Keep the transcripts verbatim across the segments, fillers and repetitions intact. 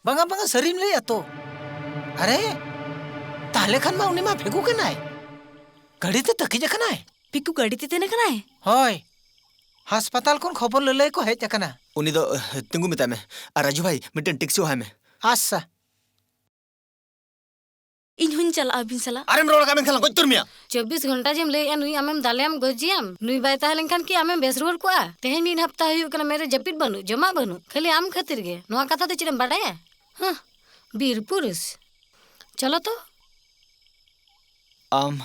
ᱵᱟᱝᱟ, ᱵᱟᱝᱟ, ᱥᱟᱹᱨᱤᱢ ᱞᱟᱹᱭᱮᱜᱼᱟ ᱛᱚ᱾ ᱟᱨᱮ, ᱛᱟᱦᱞᱮ ᱠᱷᱟᱱ ᱢᱟ ᱩᱱᱤ ᱢᱟ ᱯᱷᱮᱜᱩ ᱠᱟᱱᱟᱭ᱾ ᱜᱟᱹᱰᱤ ᱛᱮ ᱛᱟᱹᱠᱤᱡ ᱟᱠᱟᱱᱟᱭ᱾ ᱯᱷᱮᱜᱩ ᱜᱟᱹᱰᱤ ᱛᱮ ᱛᱮᱱ ᱟᱠᱟᱱᱟᱭ? ᱦᱳᱭ, ᱦᱟᱥᱯᱟᱛᱟᱞ ᱠᱷᱚᱱ ᱠᱷᱚᱵᱚᱨ ᱞᱟᱹᱞᱟᱹᱭ ᱠᱚ ᱦᱮᱡ ᱟᱠᱟᱱᱟ᱾ ᱩᱱᱤ ᱫᱚ, ᱮ, ᱛᱤᱸᱜᱩ ᱢᱮᱛᱟᱭ ᱢᱮ᱾ ᱟᱨ ᱨᱟᱡᱩ ᱵᱷᱟᱭ, ᱢᱤᱫᱴᱮᱱ ᱴᱮᱠᱥᱤ ᱦᱚᱦᱚᱭ ᱢᱮ᱾ ᱟᱪᱪᱷᱟ᱾ ᱤᱧ ᱦᱚᱧ ᱪᱟᱞᱟᱜᱼᱟ ᱟᱹᱵᱤᱱ ᱥᱟᱞᱟᱜ᱾ ᱟᱨᱮᱢ ᱨᱚᱲ ᱠᱟᱜ ᱢᱮᱱᱠᱷᱟᱱ ᱜᱚᱡ ᱩᱛᱟᱹᱨ ᱢᱮᱭᱟ᱾ ᱪᱚᱵᱵᱤᱥ ᱜᱷᱚᱱᱴᱟ ᱡᱮᱢ ᱞᱟᱹᱭᱮᱜᱼᱟ ᱱᱩᱭ ᱟᱢᱮᱢ ᱫᱟᱞᱮᱭᱟᱢ ᱜᱚᱡᱮᱭᱟᱢ, ᱱᱩᱭ ᱵᱟᱭ ᱛᱟᱦᱮᱸ ᱞᱮᱱᱠᱷᱟᱱ ᱠᱤ ᱟᱢᱮᱢ ᱵᱮᱥ ᱨᱩᱣᱟᱹᱲ ᱠᱚᱜᱼᱟ? ᱛᱮᱦᱮᱧ ᱢᱤᱫ ᱦᱟᱯᱛᱟ ᱦᱩᱭᱩᱜ ᱠᱟᱱᱟ ᱢᱮᱫ ᱨᱮ ᱡᱟᱹᱯᱤᱫ ᱵᱟᱹᱱᱩᱜ, ᱡᱚᱢᱟᱜ ᱵᱟᱹᱱᱩᱜ, ᱠᱷᱟᱹᱞᱤ ᱟᱢ ᱠᱷᱟᱹᱛᱤᱨ ᱜᱮ᱾ ᱱᱚᱣᱟ ᱠᱟᱛᱷᱟ ᱫᱚ ᱪᱮᱫ ᱮᱢ ᱵᱟᱰᱟᱭᱟ? ᱦᱟᱸ, ᱵᱤᱨ ᱯᱩᱨᱩᱥ᱾ ᱪᱚᱞᱚ ᱛᱚ᱾ ᱟᱢ,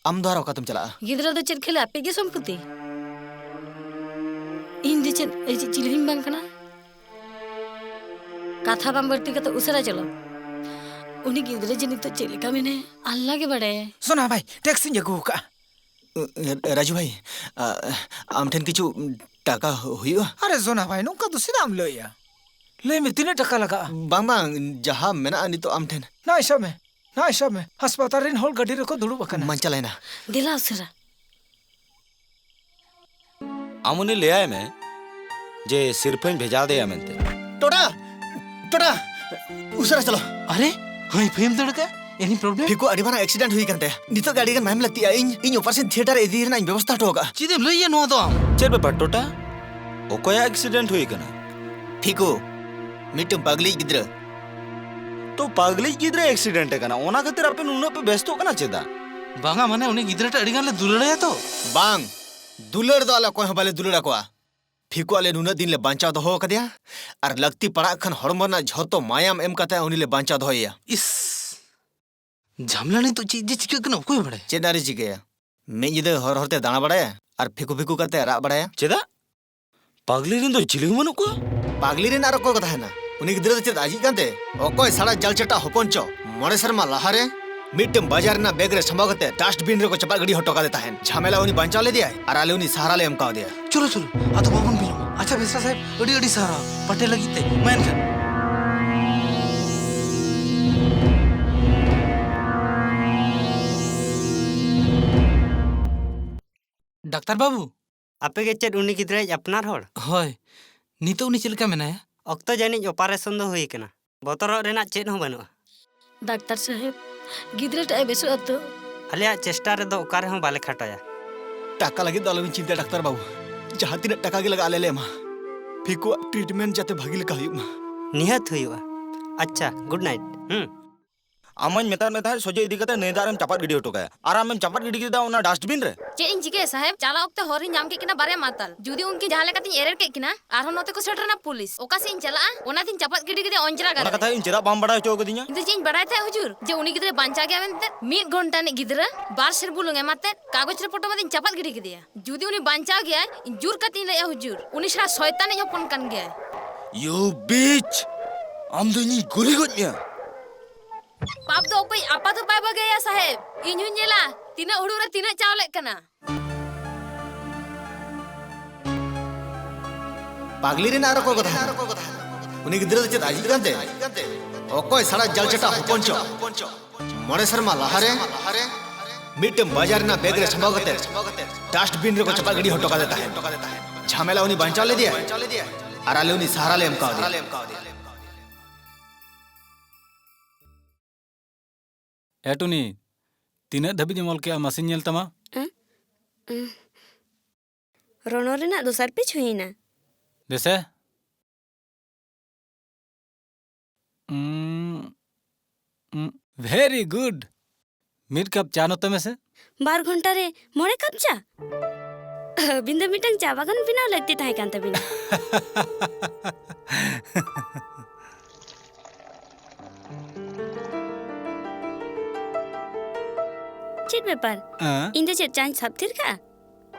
ᱟᱢ ᱫᱚ ᱟᱨ ᱚᱠᱟᱛᱮᱢ ᱪᱟᱞᱟᱜᱼᱟ? ᱜᱤᱫᱽᱨᱟᱹ ᱫᱚ ᱪᱮᱫ ᱠᱷᱟᱹᱞᱤ ᱟᱯᱮ ᱜᱮ ᱥᱚᱢᱯᱚᱛᱤ? ᱤᱧ ᱫᱚ ᱪᱮᱫ ᱟᱡᱤᱡ ᱪᱤᱞᱤ ᱦᱚᱸᱧ ᱵᱟᱝ ᱠᱟᱱᱟ? ᱠᱟᱛᱷᱟ ᱵᱟᱝ ᱵᱟᱹᱲᱛᱤ ᱠᱟᱛᱮ ᱩᱥᱟᱹᱨᱟ ᱪᱚᱞᱚ᱾ ᱩᱱᱤ ᱜᱤᱫᱽᱨᱟᱹ ᱡᱮ ᱱᱤᱛᱚᱜ ᱪᱮᱫ ᱞᱮᱠᱟ ᱢᱮᱱᱟᱭᱟ, ᱟᱞᱞᱟ ᱜᱮ ᱵᱟᱲᱟᱭᱟ᱾ ᱥᱳᱱᱟ ᱵᱷᱟᱭ, ᱴᱮᱠᱥᱤᱧ ᱟᱹᱜᱩ ᱟᱠᱟᱫᱼᱟ᱾ ᱮ, ᱮ, ᱨᱟᱡᱩ ᱵᱷᱟᱭ, ᱟ, ᱟᱢ ᱴᱷᱮᱱ ᱠᱤᱪᱷᱩ ᱴᱟᱠᱟ ᱦᱩᱭᱩᱜᱼᱟ? ᱟᱨᱮ ᱥᱳᱱᱟ ᱵᱷᱟᱭ, ᱱᱚᱝᱠᱟ ᱫᱚ ᱪᱮᱫᱟᱜ ᱮᱢ ᱞᱟᱹᱭᱮᱜᱼᱟ? ᱞᱟᱹᱭ ᱢᱮ, ᱛᱤᱱᱟᱹᱜ ᱴᱟᱠᱟ ᱞᱟᱜᱟᱜᱼᱟ? ᱵᱟᱝ, ᱵᱟᱝ, ᱡᱟᱦᱟᱸ ᱢᱮᱱᱟᱜᱼᱟ ᱱᱤᱛᱚᱜ ᱟᱢ ᱴᱷᱮᱱ᱾ ᱱᱚᱜᱼᱚᱭ ᱥᱟᱵ ᱢᱮ, ᱱᱚᱜᱼᱚᱭ ᱥᱟᱵ ᱢᱮ, ᱦᱟᱥᱯᱟᱛᱟᱞ ᱨᱮᱱ ᱦᱚᱲ ᱜᱟᱹᱰᱤ ᱨᱮᱠᱚ ᱫᱩᱲᱩᱵ ᱟᱠᱟᱱᱟ᱾ ᱢᱟᱧ ᱪᱟᱞᱟᱭᱮᱱᱟ᱾ ᱫᱮᱞᱟ ᱩᱥᱟᱹᱨᱟ᱾ ᱟᱢ ᱩᱱᱤ ᱞᱟᱹᱭᱟᱭ ᱢᱮ ᱡᱮ ᱥᱤᱨᱯᱷᱟᱹᱧ ᱵᱷᱮᱡᱟ ᱟᱫᱮᱭᱟ ᱢᱮᱱᱛᱮ᱾ ᱴᱚᱰᱟ! ᱴᱚᱰᱟ! ᱩᱥᱟᱹᱨᱟ ᱪᱟᱞᱟᱣ᱾ ᱟᱨᱮ, ᱦᱟᱹᱭ ᱯᱷᱟᱹᱭᱮᱢ ᱫᱟᱹᱲ ᱠᱟᱜᱼᱟ? Any problem? ᱯᱷᱤᱠᱩ ᱟᱹᱰᱤ ᱢᱟᱨᱟᱝ accident ᱦᱩᱭ ᱟᱠᱟᱱ ᱛᱟᱭᱟ᱾ ᱱᱤᱛᱚᱜ ᱜᱮ ᱟᱹᱰᱤ ᱜᱟᱱ ᱢᱟᱭᱟᱢ ᱞᱟᱹᱠᱛᱤᱜᱼᱟ᱾ ᱤᱧ, ᱤᱧ operation theatre ᱨᱮ ᱤᱫᱤ ᱨᱮᱱᱟᱜ ᱤᱧ ᱵᱮᱵᱚᱥᱛᱷᱟ ᱦᱚᱴᱚ ᱟᱠᱟᱫᱼᱟ᱾ ᱪᱮᱫ ᱮᱢ ᱞᱟᱹᱭᱮᱜᱼᱟ ᱱᱚᱣᱟ ᱫᱚ ᱟᱢ? ᱪᱮᱫ ᱵᱮᱯᱟᱨ ᱴᱚᱰᱟ? ᱚᱠᱚᱭᱟᱜ accident ᱦᱩᱭ ᱟᱠᱟᱱᱟ? ᱯᱷᱤᱠᱩ, ᱢᱤᱫᱴᱟᱝ ᱯᱟᱜᱽᱞᱤᱡ ᱜᱤᱫᱽᱨᱟᱹ᱾ ᱛᱚ ᱯᱟᱜᱽᱞᱤᱡ ᱜᱤᱫᱽᱨᱟᱹ accident ᱟᱠᱟᱱᱟ, ᱚᱱᱟ ᱠᱷᱟᱹᱛᱤᱨ ᱟᱯᱮ ᱱᱩᱱᱟᱹᱜ ᱯᱮ ᱵᱮᱥᱛᱚᱜ ᱠᱟᱱᱟ ᱪᱮᱫᱟᱜ? ᱵᱟᱝᱟ, ᱢᱟᱱᱮ ᱩᱱᱤ ᱜᱤᱫᱽᱨᱟᱹ ᱴᱟᱜ ᱟᱹᱰᱤ ᱜᱟᱱ ᱞᱮ ᱫᱩᱞᱟᱹᱲᱟᱭᱟ ᱛᱚ᱾ ᱵᱟᱝ, ᱫᱩᱞᱟᱹᱲ ᱫᱚ ᱟᱞᱮ ᱚᱠᱚᱭ ᱦᱚᱸ ᱵᱟᱞᱮ ᱫᱩᱞᱟᱹᱲ ᱟᱠᱚᱣᱟ᱾ ᱯᱷᱤᱠᱩ ᱟᱞᱮ ᱱᱩᱱᱟᱹᱜ ᱫᱤᱱ ᱞᱮ ᱵᱟᱧᱪᱟᱣ ᱫᱚᱦᱚ ᱟᱠᱟᱫᱮᱭᱟ, ᱟᱨ ᱞᱟᱹᱠᱛᱤ ᱯᱟᱲᱟᱜ ᱠᱷᱟᱱ ᱦᱚᱲᱢᱚ ᱨᱮᱱᱟᱜ ᱡᱷᱚᱛᱚ ᱢᱟᱭᱟᱢ ᱮᱢ ᱠᱟᱛᱮ ᱩᱱᱤ ᱞᱮ ᱵᱟᱧᱪᱟᱣ ᱫᱚᱦᱚᱭᱮᱭᱟ᱾ ᱤᱥ, ᱡᱷᱟᱢᱞᱟ ᱱᱤᱛᱚᱜ ᱪᱮᱫ ᱡᱮ ᱪᱤᱠᱟᱹᱜ ᱠᱟᱱᱟ ᱚᱠᱚᱭ ᱵᱟᱲᱟᱭᱟ? ᱪᱮᱫ ᱟᱨᱮ ᱪᱤᱠᱟᱹᱭᱟ? ᱢᱤᱫ ᱧᱤᱫᱟᱹ ᱦᱚᱨ ᱦᱚᱨᱛᱮ ᱫᱟᱬᱟ ᱵᱟᱲᱟᱭᱟ ᱟᱨ ᱯᱷᱤᱠᱩ ᱯᱷᱤᱠᱩ ᱠᱟᱛᱮ ᱨᱟᱜ ᱵᱟᱲᱟᱭᱟ᱾ ᱪᱮᱫᱟᱜ? ᱯᱟᱜᱽᱞᱤ ᱨᱮᱱ ᱫᱚ ᱪᱤᱞᱤ ᱦᱚᱸ ᱵᱟᱹᱱᱩᱜ ᱠᱚᱣᱟ? ᱯᱟᱜᱽᱞᱤ ᱨᱮᱱ ᱟᱨ ᱚᱠᱚᱭ ᱠᱚ ᱛᱟᱦᱮᱱᱟ? ᱩᱱᱤ ᱜᱤᱫᱽᱨᱟᱹ ᱫᱚ ᱪᱮᱫ ᱟᱡᱤᱡ ᱠᱟᱱᱛᱮ? ᱚᱠᱚᱭ ᱥᱟᱲᱟ ᱡᱟᱞ ᱪᱟᱴᱟ ᱦᱚᱯᱚᱱ ᱪᱚ ᱢᱚᱬᱮ ᱥᱮᱨᱢᱟ ᱞᱟᱦᱟᱨᱮ ᱢᱤᱫᱴᱟᱝ ᱵᱟᱡᱟᱨ ᱨᱮᱱᱟᱜ ᱵᱮᱜᱽ ᱨᱮ ᱥᱟᱢᱵᱟᱣ ᱠᱟᱛᱮ dustbin ᱨᱮᱠᱚ ᱪᱟᱯᱟᱫ ᱜᱤᱰᱤ ᱦᱚᱴᱚ ᱠᱟᱫᱮ ᱛᱟᱦᱮᱸᱫ᱾ ᱡᱷᱟᱢᱮᱞᱟ ᱩᱱᱤ ᱵᱟᱧᱪᱟᱣ ᱞᱮᱫᱮᱭᱟᱭ ᱟᱨ ᱟᱞᱮ ᱩᱱᱤ ᱥᱟᱦᱟᱨᱟ ᱞᱮ ᱮᱢ ᱠᱟᱣᱫᱮᱭᱟ᱾ ᱪᱚᱞᱚ, ᱪᱚᱞᱚ, ᱟᱫᱚ ᱵᱟᱵᱚᱱ ᱵᱤᱞᱚᱢᱟ᱾ ᱟᱪᱪᱷᱟ ᱵᱷᱮᱥᱟ ᱥᱟᱦᱮᱵᱽ, ᱟᱹᱰᱤ ᱟᱹᱰᱤ ᱥᱟᱨᱦᱟᱣ ᱯᱟᱴᱮ ᱞᱟᱹᱜᱤᱫ ᱛᱮ᱾ ᱢᱟ ᱮᱱᱠᱷᱟᱱ᱾ ᱰᱟᱠᱛᱟᱨ ᱵᱟᱹᱵᱩ᱾ ᱟᱯᱮ ᱜᱮ ᱪᱮᱫ ᱩᱱᱤ ᱜᱤᱫᱽᱨᱟᱹᱭᱤᱡ ᱟᱯᱱᱟᱨ ᱦᱚᱲ? ᱦᱳᱭ᱾ ᱱᱤᱛᱚᱜ ᱩᱱᱤ ᱪᱮᱫ ᱞᱮᱠᱟ ᱢᱮᱱᱟᱭᱟ? ᱚᱠᱛᱚ ᱡᱟᱹᱱᱤᱡ ᱚᱯᱟᱨᱮᱥᱚᱱ ᱫᱚ ᱦᱩᱭ ᱟᱠᱟᱱᱟ᱾ ᱵᱚᱛᱚᱨᱚᱜ ᱨᱮᱱᱟᱜ ᱪᱮᱫ ᱦᱚᱸ ᱵᱟᱹᱱᱩᱜᱼᱟ᱾ ᱰᱟᱠᱛᱟᱨ ᱥᱟᱦᱮᱵ, ᱜᱤᱫᱽᱨᱟᱹ ᱴᱟᱜ ᱮ ᱵᱮᱥᱚᱜᱼᱟ ᱛᱚ? ᱟᱞᱮᱭᱟᱜ ᱪᱮᱥᱴᱟ ᱨᱮᱫᱚ ᱚᱠᱟ ᱨᱮᱦᱚᱸ ᱵᱟᱞᱮ ᱠᱷᱟᱴᱚᱭᱟ᱾ ᱴᱟᱠᱟ ᱞᱟᱹᱜᱤᱫ ᱫᱚ ᱟᱞᱚᱵᱤᱱ ᱪᱤᱱᱛᱟᱹᱭᱟ ᱰᱟᱠᱛᱟᱨ ᱵᱟᱹᱵᱩ, ᱡᱟᱦᱟᱸ ᱛᱤᱱᱟᱹᱜ ᱴᱟᱠᱟ ᱜᱮ ᱞᱟᱜᱟᱜᱼᱟ ᱟᱞᱮ ᱞᱮ ᱮᱢᱟ᱾ ᱯᱷᱤᱠᱩᱣᱟᱜ ᱴᱨᱤᱴᱢᱮᱱᱴ ᱡᱟᱛᱮ ᱵᱷᱟᱹᱜᱤ ᱞᱮᱠᱟ ᱦᱩᱭᱩᱜ ᱢᱟ᱾ ᱱᱤᱦᱟᱹᱛ ᱦᱩᱭᱩᱜᱼᱟ᱾ ᱟᱪᱪᱷᱟ, ᱜᱩᱰ ᱱᱟᱭᱤᱴ᱾ ᱦᱩᱸ᱾ ᱟᱢ ᱢᱟᱧ ᱢᱮᱛᱟᱫ ᱢᱮ ᱛᱟᱦᱮᱸᱫ ᱥᱚᱡᱷᱮ ᱤᱫᱤ ᱠᱟᱛᱮ ᱱᱟᱹᱭ ᱫᱟᱜ ᱨᱮᱢ ᱪᱟᱯᱟᱫ ᱜᱤᱰᱤ ᱦᱚᱴᱚ ᱠᱟᱭᱟ, ᱟᱨ ᱟᱢᱮᱢ ᱪᱟᱯᱟᱫ ᱜᱤᱰᱤ ᱠᱮᱫᱟ ᱚᱱᱟ ᱰᱟᱥᱴᱵᱤᱱ ᱨᱮ᱾ ᱪᱮᱫ ᱤᱧ ᱪᱤᱠᱟᱹᱭᱟ ᱥᱟᱦᱮᱵ? ᱪᱟᱞᱟᱣ ᱚᱠᱛᱮ ᱦᱚᱨ ᱨᱤᱧ ᱧᱟᱢ ᱠᱮᱫ ᱠᱤᱱᱟ ᱵᱟᱨᱭᱟ ᱢᱟᱛᱟᱞ᱾ ᱡᱩᱫᱤ ᱩᱱᱠᱤᱱ ᱡᱟᱦᱟᱸ ᱞᱮᱠᱟᱛᱤᱧ ᱮᱨᱮᱨ ᱠᱮᱫ ᱠᱤᱱᱟ, ᱟᱨᱦᱚᱸ ᱱᱚᱛᱮ ᱠᱚ ᱥᱮᱴᱮᱨᱮᱱᱟ ᱯᱩᱞᱤᱥ᱾ ᱚᱠᱟ ᱥᱮᱫ ᱤᱧ ᱪᱟᱞᱟᱜᱼᱟ? ᱚᱱᱟᱛᱤᱧ ᱪᱟᱯᱟᱫ ᱜᱤᱰᱤ ᱠᱮᱫᱮᱭᱟ ᱚᱸᱡᱽᱨᱟ ᱜᱟᱰᱟ ᱚᱱᱟ ᱨᱮ᱾ ᱠᱟᱛᱷᱟ ᱤᱧ ᱪᱮᱫᱟᱜ ᱵᱟᱢ ᱵᱟᱲᱟᱭ ᱦᱚᱪᱚ ᱠᱟᱫᱤᱧᱟ? ᱤᱧ ᱫᱚ ᱪᱮᱫ ᱤᱧ ᱵᱟᱲᱟᱭ ᱛᱟᱦᱮᱸᱫ ᱦᱩᱡᱩᱨ, ᱡᱮ ᱩᱱᱤ ᱜᱤᱫᱽᱨᱟᱹ ᱵᱟᱧᱪᱟᱣ ᱜᱮᱭᱟ ᱢᱮᱱᱛᱮ? ᱢᱤᱫ ᱜᱷᱚᱱᱴᱟ ᱨᱤᱱᱤᱡ ᱜᱤᱫᱽᱨᱟᱹ ᱵᱟᱨ ᱥᱮᱨ ᱵᱩᱞᱩᱝ ᱮᱢᱟᱛᱮᱫ ᱠᱟᱜᱚᱡᱽ ᱨᱮ ᱯᱚᱴᱚᱢ ᱟᱛᱮᱧ ᱪᱟᱯᱟᱫ ᱜᱤᱰᱤ ᱠᱮᱫᱮᱭᱟ᱾ ᱡᱩᱫᱤ ᱩᱱᱤ ᱵᱟᱧᱪᱟᱣ ᱜᱮᱭᱟᱭ, ᱤᱧ ᱡᱳᱨ ᱠᱟᱛᱮᱧ ᱞᱟᱹᱭᱟ ᱦᱩᱡᱩᱨ, ᱩᱱᱤ ᱥᱟᱞᱟ ᱥᱚᱭᱛᱟᱱᱤᱡ ᱦᱚᱯᱚᱱ ᱠᱟᱱ ᱜᱮᱭᱟᱭ᱾ You bitch! ᱟᱢ ᱫᱚ ᱤᱧᱤᱧ ᱜᱩᱞᱤ ᱜᱚᱡ ᱢᱮᱭᱟ᱾ ᱯᱟᱯ ᱫᱚ ᱚᱠᱚᱭ ᱟᱯᱟ ᱫᱚ ᱵᱟᱭ ᱵᱟᱹᱜᱤᱭᱟ ᱥᱟᱦᱮᱵ᱾ ᱤᱧ ᱦᱚᱸᱧ ᱧᱮᱞᱟ ᱛᱤᱱᱟᱹᱜ ᱦᱩᱲᱩ ᱨᱮ ᱛᱤᱱᱟᱹᱜ ᱪᱟᱣᱞᱮᱜ ᱠᱟᱱᱟ᱾ ᱯᱟᱜᱽᱞᱤ ᱨᱮᱱᱟᱜ ᱟᱨᱚ ᱠᱚ ᱠᱟᱛᱷᱟ᱾ ᱩᱱᱤ ᱜᱤᱫᱽᱨᱟᱹ ᱫᱚ ᱪᱮᱫ ᱟᱡᱤᱡ ᱠᱟᱱ ᱛᱮ? ᱚᱠᱚᱭ ᱥᱟᱲᱟ ᱡᱟᱞ ᱪᱟᱴᱟ ᱦᱚᱯᱚᱱ ᱪᱚ? ᱢᱚᱬᱮ ᱥᱮᱨᱢᱟ ᱞᱟᱦᱟᱨᱮ ᱢᱤᱫᱴᱟᱝ ᱵᱟᱡᱟᱨ ᱨᱮᱱᱟᱜ ᱵᱮᱜᱽ ᱨᱮ ᱥᱟᱢᱵᱟᱣ ᱠᱟᱛᱮ ᱰᱟᱥᱴᱵᱤᱱ ᱨᱮᱠᱚ ᱪᱟᱯᱟ ᱜᱤᱰᱤ ᱦᱚᱴᱚ ᱠᱟᱫᱮ ᱛᱟᱦᱮᱸᱫ᱾ ᱡᱷᱟᱢᱮᱞᱟ ᱩᱱᱤ ᱵᱟᱧᱪᱟᱣ ᱞᱮᱫᱮᱭᱟ ᱟᱨ ᱟᱞᱮ ᱩᱱᱤ ᱥᱟᱦᱟᱨᱟ ᱞᱮ ᱮᱢ ᱠᱟᱣᱫᱮᱭᱟ᱾ ᱮ ᱴᱩᱱᱤ, ᱛᱤᱱᱟᱹᱜ ᱫᱷᱟᱹᱵᱤᱡ ᱮᱢ ᱚᱞ ᱠᱮᱜᱼᱟ? ᱢᱟᱥᱮᱧ ᱧᱮᱞ ᱛᱟᱢᱟ᱾ ᱮᱸ? ᱮᱸ᱾ ᱨᱚᱱᱚᱲ ᱨᱮᱱᱟᱜ ᱫᱚᱥᱟᱨ ᱯᱮᱡᱽ ᱦᱩᱭᱮᱱᱟ᱾ ᱫᱮᱥᱮ᱾ ᱩᱸ, ᱩᱸ, very good. ᱢᱤᱫ ᱠᱟᱯ ᱪᱟ ᱱᱚᱛᱮ ᱢᱮᱥᱮ᱾ ᱵᱟᱨ ᱜᱷᱚᱱᱴᱟ ᱨᱮ ᱢᱚᱬᱮ ᱠᱟᱯ ᱪᱟ? ᱟᱹᱵᱤᱱ ᱫᱚ ᱢᱤᱫᱴᱟᱝ ᱪᱟ ᱵᱟᱜᱟᱱ ᱵᱮᱱᱟᱣ ᱞᱟᱹᱠᱛᱤ ᱛᱟᱦᱮᱸ ᱠᱟᱱ ᱛᱟᱹᱵᱤᱱᱟ᱾ ᱪᱮᱫ ᱵᱮᱯᱟᱨ? ᱦᱮᱸ? ᱤᱧ ᱫᱚ ᱪᱮᱫ ᱪᱟᱧ ᱥᱟᱵ ᱛᱷᱤᱨ ᱠᱟᱜᱼᱟ?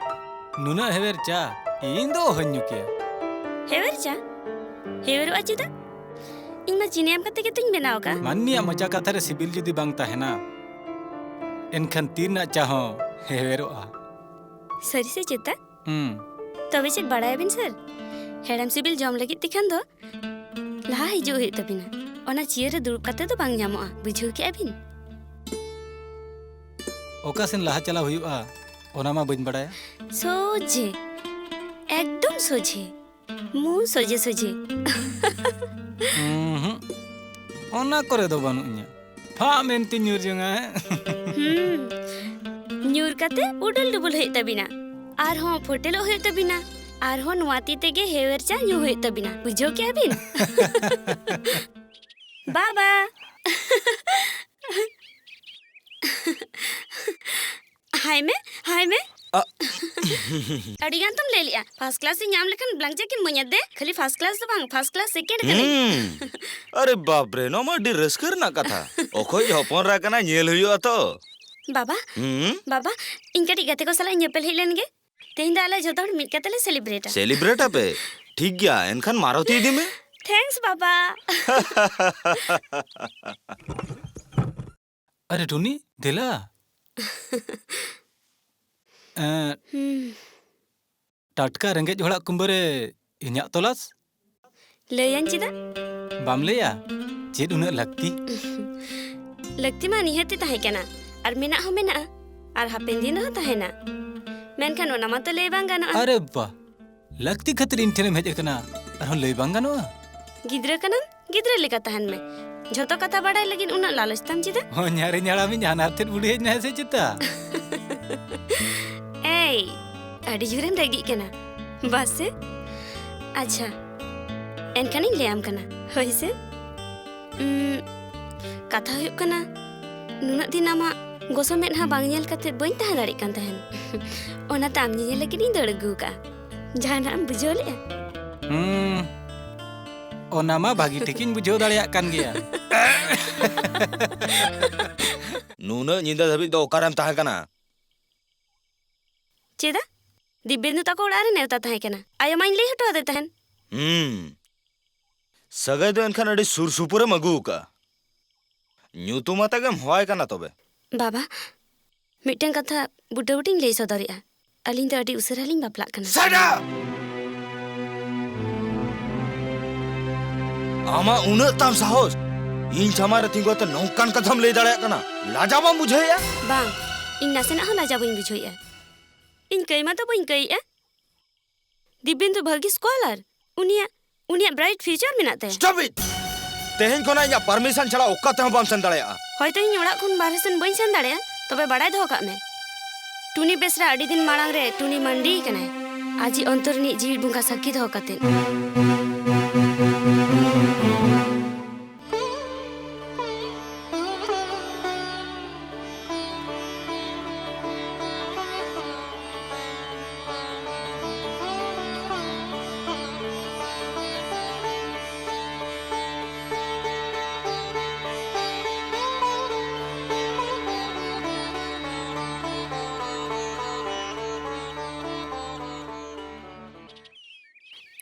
ᱱᱩᱱᱟᱹᱜ ᱦᱮᱣᱮᱨ ᱪᱟ ᱤᱧ ᱫᱚ ᱚᱦᱚᱧ ᱧᱩ ᱠᱮᱭᱟ᱾ ᱦᱮᱣᱮᱨ ᱪᱟ? ᱦᱮᱣᱮᱨᱚᱜᱼᱟ ᱪᱮᱫᱟᱜ? ᱤᱧ ᱢᱟ ᱪᱤᱱᱤ ᱮᱢ ᱠᱟᱛᱮ ᱜᱮᱛᱚᱧ ᱵᱮᱱᱟᱣ ᱟᱠᱟᱫ᱾ ᱢᱟᱹᱱᱢᱤᱭᱟᱜ ᱢᱚᱪᱟ ᱠᱟᱛᱷᱟ ᱨᱮ ᱥᱤᱵᱤᱞ ᱡᱩᱫᱤ ᱵᱟᱝ ᱛᱟᱦᱮᱱᱟ, ᱮᱱᱠᱷᱟᱱ ᱛᱤ ᱨᱮᱱᱟᱜ ᱪᱟ ᱦᱚᱸ ᱦᱮᱣᱮᱨᱚᱜᱼᱟ᱾ ᱥᱟᱹᱨᱤ ᱥᱮ ᱪᱮᱛᱟ? ᱦᱩᱸ᱾ ᱛᱚᱵᱮ ᱪᱮᱫ ᱵᱟᱲᱟᱭᱟᱵᱤᱱ ᱥᱟᱨ? ᱦᱮᱲᱮᱢ ᱥᱤᱵᱤᱞ ᱡᱚᱢ ᱞᱟᱹᱜᱤᱫ ᱛᱮᱠᱷᱟᱱ ᱫᱚ ᱞᱟᱦᱟ ᱦᱤᱡᱩᱜ ᱦᱩᱭᱩᱜ ᱛᱟᱵᱤᱱᱟ᱾ ᱚᱱᱟ ᱪᱤᱭᱟᱹᱨ ᱨᱮ ᱫᱩᱲᱩᱵ ᱠᱟᱛᱮ ᱫᱚ ᱵᱟᱝ ᱧᱟᱢᱚᱜᱼᱟ, ᱵᱩᱡᱷᱟᱹᱣ ᱠᱮᱜᱼᱟ ᱵᱤᱱ? ᱚᱠᱟ ᱥᱮᱱ ᱞᱟᱦᱟ ᱪᱟᱞᱟᱣ ᱦᱩᱭᱩᱜᱼᱟ, ᱚᱱᱟ ᱢᱟ ᱵᱟᱹᱧ ᱵᱟᱲᱟᱭᱟ᱾ ᱥᱚᱡᱷᱮ, ᱮᱠᱫᱚᱢ ᱥᱚᱡᱷᱮ, ᱢᱩ ᱥᱚᱡᱷᱮ ᱥᱚᱡᱷᱮ᱾ ᱚᱱᱟ ᱠᱚᱨᱮ ᱫᱚ ᱵᱟᱹᱱᱩᱜ ᱤᱧᱟ᱾ ᱯᱷᱟᱜ ᱢᱮᱱᱛᱮ ᱧᱩᱨ ᱡᱚᱝᱟ, ᱦᱮᱸ? ᱦᱩᱸ᱾ ᱧᱩᱨ ᱠᱟᱛᱮ ᱩᱰᱩᱞ ᱰᱩᱵᱩᱞ ᱦᱩᱭᱩᱜ ᱛᱟᱵᱤᱱᱟ, ᱟᱨᱦᱚᱸ ᱯᱷᱚᱴᱮᱞᱚᱜ ᱦᱩᱭᱩᱜ ᱛᱟᱵᱤᱱᱟ, ᱟᱨᱦᱚᱸ ᱱᱚᱣᱟ ᱛᱤ ᱛᱮᱜᱮ ᱦᱮᱣᱮᱨ ᱪᱟ ᱧᱩ ᱦᱩᱭᱩᱜ ᱛᱟᱵᱤᱱᱟ᱾ ᱵᱩᱡᱷᱟᱹᱣ ᱠᱮᱜᱼᱟ ᱵᱤᱱ? ᱵᱟᱵᱟ! ᱦᱟᱭ ᱢᱮ, ᱦᱟᱭ ᱢᱮ᱾ ᱟ- ᱟᱹᱰᱤ ᱜᱟᱱ ᱛᱚᱢ ᱞᱟᱹᱭ ᱞᱮᱜᱼᱟ, first class ᱤᱧ ᱧᱟᱢ ᱞᱮᱠᱷᱟᱱ blank check ᱤᱧ ᱤᱢᱟᱹᱧᱟ᱾ ᱫᱮ, ᱠᱷᱟᱹᱞᱤ first class ᱫᱚ ᱵᱟᱝ, first class second ᱠᱟᱹᱱᱟᱹᱧ᱾ ᱦᱩᱸ᱾ ᱟᱨᱮ ᱵᱟᱯ ᱨᱮ, ᱱᱚᱣᱟ ᱢᱟ ᱟᱹᱰᱤ ᱨᱟᱹᱥᱠᱟᱹ ᱨᱮᱱᱟᱜ ᱠᱟᱛᱷᱟ᱾ ᱚᱠᱚᱭ ᱦᱚᱯᱚᱱ ᱮᱨᱟ ᱠᱟᱱᱟ, ᱧᱮᱞ ᱦᱩᱭᱩᱜᱼᱟ ᱛᱚ᱾ ᱵᱟᱵᱟ, ᱦᱩᱸ? ᱵᱟᱵᱟ, ᱤᱧ ᱠᱟᱹᱴᱤᱡ ᱜᱟᱛᱮ ᱠᱚ ᱥᱟᱞᱟᱜ ᱤᱧ ᱧᱮᱯᱮᱞ ᱦᱮᱡ ᱞᱮᱱ ᱜᱮ᱾ ᱛᱮᱦᱮᱧ ᱫᱚ ᱟᱞᱮ ᱡᱷᱚᱛᱚ ᱦᱚᱲ ᱢᱤᱫ ᱠᱟᱛᱮ ᱞᱮ celebrateᱟ᱾ Celebrate ᱟᱯᱮ? ᱴᱷᱤᱠ ᱜᱮᱭᱟ, ᱮᱱᱠᱷᱟᱱ ᱢᱟᱨᱚᱛᱤ ᱤᱫᱤ ᱢᱮ᱾ Thanks ᱵᱟᱵᱟ᱾ ᱟᱨᱮ ᱴᱩᱱᱤ, ᱫᱮᱞᱟ᱾ ᱮᱸ, ᱦᱩᱸ᱾ ᱴᱟᱴᱠᱟ ᱨᱮᱸᱜᱮᱡ ᱦᱚᱲᱟᱜ ᱠᱩᱢᱵᱟᱹ ᱨᱮ ᱤᱧᱟᱜ ᱛᱚᱞᱟᱥ? ᱞᱟᱹᱭᱟᱹᱧ ᱪᱮᱫᱟᱜ? ᱵᱟᱢ ᱞᱟᱹᱭᱟ? ᱪᱮᱫ ᱩᱱᱟᱹᱜ ᱞᱟᱹᱠᱛᱤ? ᱞᱟᱹᱠᱛᱤ ᱢᱟ ᱱᱤᱦᱟᱹᱛ ᱜᱮ ᱛᱟᱦᱮᱸ ᱠᱟᱱᱟ, ᱟᱨ ᱢᱮᱱᱟᱜ ᱦᱚᱸ ᱢᱮᱱᱟᱜᱼᱟ, ᱟᱨ ᱦᱟᱯᱮᱱ ᱫᱤᱱ ᱨᱮᱦᱚᱸ ᱛᱟᱦᱮᱱᱟ᱾ ᱢᱮᱱᱠᱷᱟᱱ ᱚᱱᱟ ᱢᱟᱛᱚ ᱞᱟᱹᱭ ᱵᱟᱝ ᱜᱟᱱᱚᱜᱼᱟ᱾ ᱟᱨᱮ ᱵᱟ, ᱞᱟᱹᱠᱛᱤ ᱠᱷᱟᱹᱛᱤᱨ ᱤᱧ ᱴᱷᱮᱱᱮᱢ ᱦᱮᱡ ᱟᱠᱟᱱᱟ, ᱟᱨᱦᱚᱸ ᱞᱟᱹᱭ ᱵᱟᱝ ᱜᱟᱱᱚᱜᱼᱟ? ᱜᱤᱫᱽᱨᱟᱹ ᱠᱟᱱᱟᱢ, ᱜᱤᱫᱽᱨᱟᱹ ᱞᱮᱠᱟ ᱛᱟᱦᱮᱱ ᱢᱮ᱾ ᱡᱷᱚᱛᱚ ᱠᱟᱛᱷᱟ ᱵᱟᱲᱟᱭ ᱞᱟᱹᱜᱤᱫ ᱩᱱᱟᱹᱜ ᱞᱟᱞᱚᱪ ᱛᱟᱢ ᱪᱮᱫᱟᱜ? ᱦᱚᱧᱦᱟᱨᱤᱧ ᱦᱟᱲᱟᱢᱤᱡ ᱦᱟᱱᱦᱟᱨ ᱴᱷᱮᱱ ᱵᱩᱰᱷᱤ ᱦᱮᱡ ᱮᱱᱟᱭ ᱥᱮ ᱪᱮᱛᱟ? ᱮᱭ, ᱟᱹᱰᱤ ᱡᱳᱨᱮᱢ ᱨᱟᱹᱜᱤᱜ ᱠᱟᱱᱟ, ᱵᱟᱥ ᱥᱮ? ᱟᱪᱪᱷᱟ, ᱮᱱᱠᱷᱟᱱᱤᱧ ᱞᱟᱹᱭᱟᱢ ᱠᱟᱱᱟ, ᱦᱳᱭ ᱥᱮ? ᱩᱢ, ᱠᱟᱛᱷᱟ ᱦᱩᱭᱩᱜ ᱠᱟᱱᱟ, ᱱᱩᱱᱟᱹᱜ ᱫᱤᱱ ᱟᱢᱟᱜ ᱜᱚᱥᱚ ᱢᱮᱫᱦᱟ ᱵᱟᱝ ᱧᱮᱞ ᱠᱟᱛᱮ ᱵᱟᱹᱧ ᱛᱟᱦᱮᱸ ᱫᱟᱲᱮᱭᱟᱜ ᱠᱟᱱ ᱛᱟᱦᱮᱱ᱾ ᱚᱱᱟᱛᱮ ᱟᱢ ᱧᱮᱧᱮᱞ ᱞᱟᱹᱜᱤᱫ ᱤᱧ ᱫᱟᱹᱲ ᱟᱹᱜᱩ ᱟᱠᱟᱜᱼᱟ᱾ ᱡᱟᱦᱟᱱᱟᱜ ᱮᱢ ᱵᱩᱡᱷᱟᱹᱣ ᱞᱮᱜᱼᱟ? ᱦᱩᱸ, ᱚᱱᱟ ᱢᱟ ᱵᱷᱟᱹᱜᱤ ᱴᱷᱤᱠᱤᱧ ᱵᱩᱡᱷᱟᱹᱣ ᱫᱟᱲᱮᱭᱟᱜ ᱠᱟᱱ ᱜᱮᱭᱟ᱾ ᱱᱩᱱᱟᱹᱜ ᱧᱤᱫᱟᱹ ᱫᱷᱟᱹᱵᱤᱡ ᱫᱚ ᱚᱠᱟᱨᱮᱢ ᱛᱟᱦᱮᱸ ᱠᱟᱱᱟ? ᱪᱮᱫᱟᱜ? ᱫᱤᱵᱽᱵᱮᱱᱫᱩ ᱛᱟᱠᱚ ᱚᱲᱟᱜ ᱨᱮ ᱱᱮᱣᱛᱟ ᱛᱟᱦᱮᱸ ᱠᱟᱱᱟ᱾ ᱟᱭᱳ ᱢᱟᱧ ᱞᱟᱹᱭ ᱦᱚᱴᱚ ᱟᱫᱮ ᱛᱟᱦᱮᱸᱱ᱾ ᱦᱩᱸ᱾ ᱥᱟᱹᱜᱟᱹᱭ ᱫᱚ ᱮᱱᱠᱷᱟᱱ ᱟᱹᱰᱤ ᱥᱩᱨ ᱥᱩᱯᱩᱨᱮᱢ ᱟᱹᱜᱩ ᱟᱠᱟᱫᱼᱟ᱾ ᱧᱩᱛᱩᱢ ᱟᱛᱮ ᱜᱮᱢ ᱦᱚᱦᱚᱣᱟᱭ ᱠᱟᱱᱟ ᱛᱚᱵᱮ᱾ ᱵᱟᱵᱟ, ᱢᱤᱫᱴᱟᱝ ᱠᱟᱛᱷᱟ ᱵᱩᱴᱟᱹ ᱵᱩᱴᱤᱧ ᱞᱟᱹᱭ ᱥᱚᱫᱚᱨᱮᱜᱼᱟ᱾ ᱟᱹᱞᱤᱧ ᱫᱚ ᱟᱹᱰᱤ ᱩᱥᱟᱹᱨᱟ ᱞᱤᱧ ᱵᱟᱯᱞᱟᱜ ᱠᱟᱱᱟ᱾ Shut up! ᱟᱢᱟᱜ ᱩᱱᱟᱹᱜ ᱛᱟᱢ ᱥᱟᱦᱚᱥ, ᱤᱧ ᱥᱟᱢᱟᱝ ᱨᱮ ᱛᱤᱸᱜᱩ ᱠᱟᱛᱮ ᱱᱚᱝᱠᱟᱱ ᱠᱟᱛᱷᱟᱢ ᱞᱟᱹᱭ ᱫᱟᱲᱮᱭᱟᱜ ᱠᱟᱱᱟ? ᱞᱟᱡᱟᱣ ᱵᱟᱢ ᱵᱩᱡᱷᱟᱹᱣᱮᱫᱼᱟ? ᱵᱟᱝ, ᱤᱧ ᱱᱟᱥᱮᱱᱟᱜ ᱦᱚᱸ ᱞᱟᱡᱟᱣ ᱵᱟᱹᱧ ᱵᱩᱡᱷᱟᱹᱣᱮᱫᱼᱟ᱾ ᱤᱧ ᱠᱟᱹᱭ ᱢᱟ ᱫᱚ ᱵᱟᱹᱧ ᱠᱟᱹᱭᱮᱫᱼᱟ᱾ ᱫᱤᱵᱮᱱᱫᱩ ᱵᱷᱟᱹᱜᱤ scholar, ᱩᱱᱤᱭᱟᱜ, ᱩᱱᱤᱭᱟᱜ bright future ᱢᱮᱱᱟᱜ ᱛᱟᱭᱟ᱾ Stop it! ᱛᱮᱦᱮᱧ ᱠᱷᱚᱱᱟᱜ ᱤᱧᱟᱹᱜ ᱯᱟᱨᱢᱤᱥᱚᱱ ᱪᱷᱟᱲᱟ ᱚᱠᱟ ᱛᱮᱦᱚᱸ ᱵᱟᱢ ᱥᱮᱱ ᱫᱟᱲᱮᱭᱟᱜᱼᱟ᱾ ᱦᱚᱭᱛᱚ ᱤᱧ ᱚᱲᱟᱜ ᱠᱷᱚᱱ ᱵᱟᱨᱦᱮ ᱥᱮᱱ ᱵᱟᱹᱧ ᱥᱮᱱ ᱫᱟᱲᱮᱭᱟᱜᱼᱟ, ᱛᱚᱵᱮ ᱵᱟᱲᱟᱭ ᱫᱚᱦᱚ ᱠᱟᱜ ᱢᱮ, ᱴᱩᱱᱤ ᱵᱮᱥᱨᱟ ᱟᱹᱰᱤ ᱫᱤᱱ ᱢᱟᱲᱟᱝ ᱨᱮ ᱴᱩᱱᱤ ᱢᱟᱱᱰᱤ ᱠᱟᱱᱟᱭ᱾ ᱟᱡᱤᱡ ᱚᱱᱛᱚᱨ ᱨᱤᱱᱤᱡ ᱡᱤᱣᱤ ᱵᱚᱸᱜᱟ ᱥᱟᱹᱠᱷᱤ ᱫᱚᱦᱚ ᱠᱟᱛᱮᱫ᱾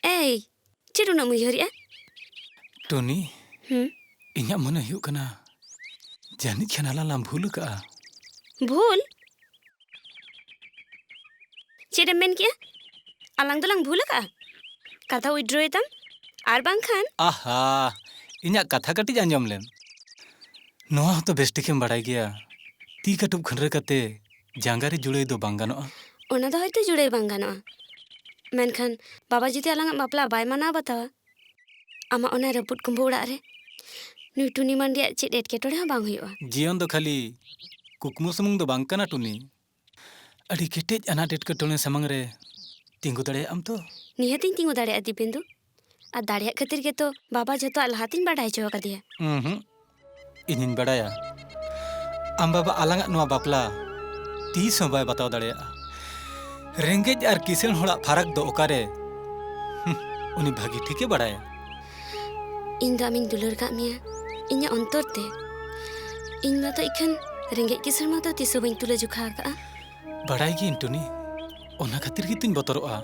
ᱮᱭ, ᱪᱮᱫ ᱩᱱᱟᱹᱜ ᱮᱢ ᱩᱭᱦᱟᱹᱨᱮᱜᱼᱟ? ᱴᱩᱱᱤ, ᱦᱩᱸ? ᱤᱧᱟᱹᱜ ᱢᱚᱱᱮ ᱦᱩᱭᱩᱜ ᱠᱟᱱᱟ, ᱡᱟᱹᱱᱤᱡ ᱠᱷᱟᱱ ᱟᱞᱟᱝ ᱞᱟᱝ ᱵᱷᱩᱞ ᱟᱠᱟᱜᱼᱟ᱾ ᱵᱷᱩᱞ? ᱪᱮᱫ ᱮᱢ ᱢᱮᱱ ᱠᱮᱜᱼᱟ? ᱟᱞᱟᱝ ᱫᱚᱞᱟᱝ ᱵᱷᱩᱞ ᱟᱠᱟᱜᱼᱟ? ᱠᱟᱛᱷᱟ withdraw ᱮᱛᱟᱢ, ᱟᱨ ᱵᱟᱝᱠᱷᱟᱱ ᱟᱦᱟ, ᱤᱧᱟᱹᱜ ᱠᱟᱛᱷᱟ ᱠᱟᱹᱴᱤᱡ ᱟᱸᱡᱚᱢ ᱞᱮᱢ᱾ ᱱᱚᱣᱟ ᱦᱚᱸᱛᱚ ᱵᱮᱥ ᱴᱷᱤᱠᱮᱢ ᱵᱟᱲᱟᱭ ᱜᱮᱭᱟ, ᱛᱤ ᱠᱟᱹᱴᱩᱵ ᱠᱷᱟᱹᱱᱰᱨᱟᱹ ᱠᱟᱛᱮ ᱡᱟᱸᱜᱟ ᱨᱮ ᱡᱩᱲᱟᱹᱭ ᱫᱚ ᱵᱟᱝ ᱜᱟᱱᱚᱜᱼᱟ᱾ ᱚᱱᱟ ᱫᱚ ᱦᱚᱭᱛᱚ ᱡᱩᱲᱟᱹᱭ ᱵᱟᱝ ᱜᱟᱱᱚᱜᱼᱟ, ᱢᱮᱱᱠᱷᱟᱱ ᱵᱟᱵᱟ ᱡᱩᱫᱤ ᱟᱞᱟᱝᱟᱜ ᱵᱟᱯᱞᱟ ᱵᱟᱭ ᱢᱟᱱᱟᱣ ᱵᱟᱛᱟᱣᱟ, ᱟᱢᱟᱜ ᱚᱱᱟ ᱨᱟᱹᱯᱩᱫ ᱠᱩᱢᱵᱟᱹ ᱚᱲᱟᱜ ᱨᱮ ᱱᱩᱭ ᱴᱩᱱᱤ ᱢᱟᱱᱰᱤᱭᱟᱜ ᱪᱮᱫ ᱮᱴᱠᱮᱴᱚᱬᱮ ᱦᱚᱸ ᱵᱟᱝ ᱦᱩᱭᱩᱜᱼᱟ᱾ ᱡᱤᱭᱚᱱ ᱫᱚ ᱠᱷᱟᱹᱞᱤ ᱠᱩᱠᱢᱩ ᱥᱩᱢᱩᱝ ᱫᱚ ᱵᱟᱝ ᱠᱟᱱᱟ, ᱴᱩᱱᱤ᱾ ᱟᱹᱰᱤ ᱠᱮᱴᱮᱡ ᱟᱱᱟᱴ ᱮᱴᱠᱮᱴᱚᱬᱮ ᱥᱟᱢᱟᱝ ᱨᱮ ᱛᱤᱸᱜᱩ ᱫᱟᱲᱮᱭᱟᱜ ᱟᱢ ᱛᱚ? ᱱᱤᱦᱟᱹᱛᱤᱧ ᱛᱤᱸᱜᱩ ᱫᱟᱲᱮᱭᱟᱜᱼᱟ, ᱫᱤᱯᱮᱱᱫᱩ᱾ ᱟᱨ ᱫᱟᱲᱮᱭᱟᱜ ᱠᱷᱟᱹᱛᱤᱨ ᱜᱮᱛᱚ ᱵᱟᱵᱟ ᱡᱷᱚᱛᱚᱣᱟᱜ ᱞᱟᱦᱟᱛᱤᱧ ᱵᱟᱰᱟᱭ ᱦᱚᱪᱚ ᱟᱠᱟᱫᱮᱭᱟ᱾ ᱩᱸᱦᱩᱸ᱾ ᱤᱧᱤᱧ ᱵᱟᱰᱟᱭᱟ, ᱟᱢ ᱵᱟᱵᱟ ᱟᱞᱟᱝᱟᱜ ᱱᱚᱣᱟ ᱵᱟᱯᱞᱟ ᱛᱤᱥ ᱦᱚᱸ ᱵᱟᱭ ᱵᱟᱛᱟᱣ ᱫᱟᱲᱮᱭᱟᱜᱼᱟ᱾ ᱨᱮᱸᱜᱮᱡ ᱟᱨ ᱠᱤᱥᱟᱹᱬ ᱦᱚᱲᱟᱜ ᱯᱷᱟᱨᱟᱠ ᱫᱚ ᱚᱠᱟᱨᱮ? ᱦᱩᱸ, ᱩᱱᱤ ᱵᱷᱟᱹᱜᱤ ᱴᱷᱤᱠᱮ ᱵᱟᱲᱟᱭᱟ᱾ ᱤᱧ ᱫᱚ ᱟᱢᱤᱧ ᱫᱩᱞᱟᱹᱲ ᱠᱟᱜ ᱢᱮᱭᱟ, ᱤᱧᱟᱹᱜ ᱚᱱᱛᱚᱨ ᱛᱮ᱾ ᱤᱧ ᱢᱟᱛᱚ ᱤᱠᱷᱟᱹᱱ ᱨᱮᱸᱜᱮᱡ ᱠᱤᱥᱟᱹᱬ ᱢᱟᱛᱚ ᱛᱤᱥ ᱦᱚᱸ ᱵᱟᱹᱧ ᱛᱩᱞᱟᱹ ᱡᱚᱠᱷᱟ ᱟᱠᱟᱜᱼᱟ᱾ ᱵᱟᱲᱟᱭ ᱜᱤᱭᱟᱹᱧ, ᱴᱩᱱᱤ, ᱚᱱᱟ ᱠᱷᱟᱹᱛᱤᱨ ᱜᱮᱛᱚᱧ ᱵᱚᱛᱚᱨᱚᱜᱼᱟ,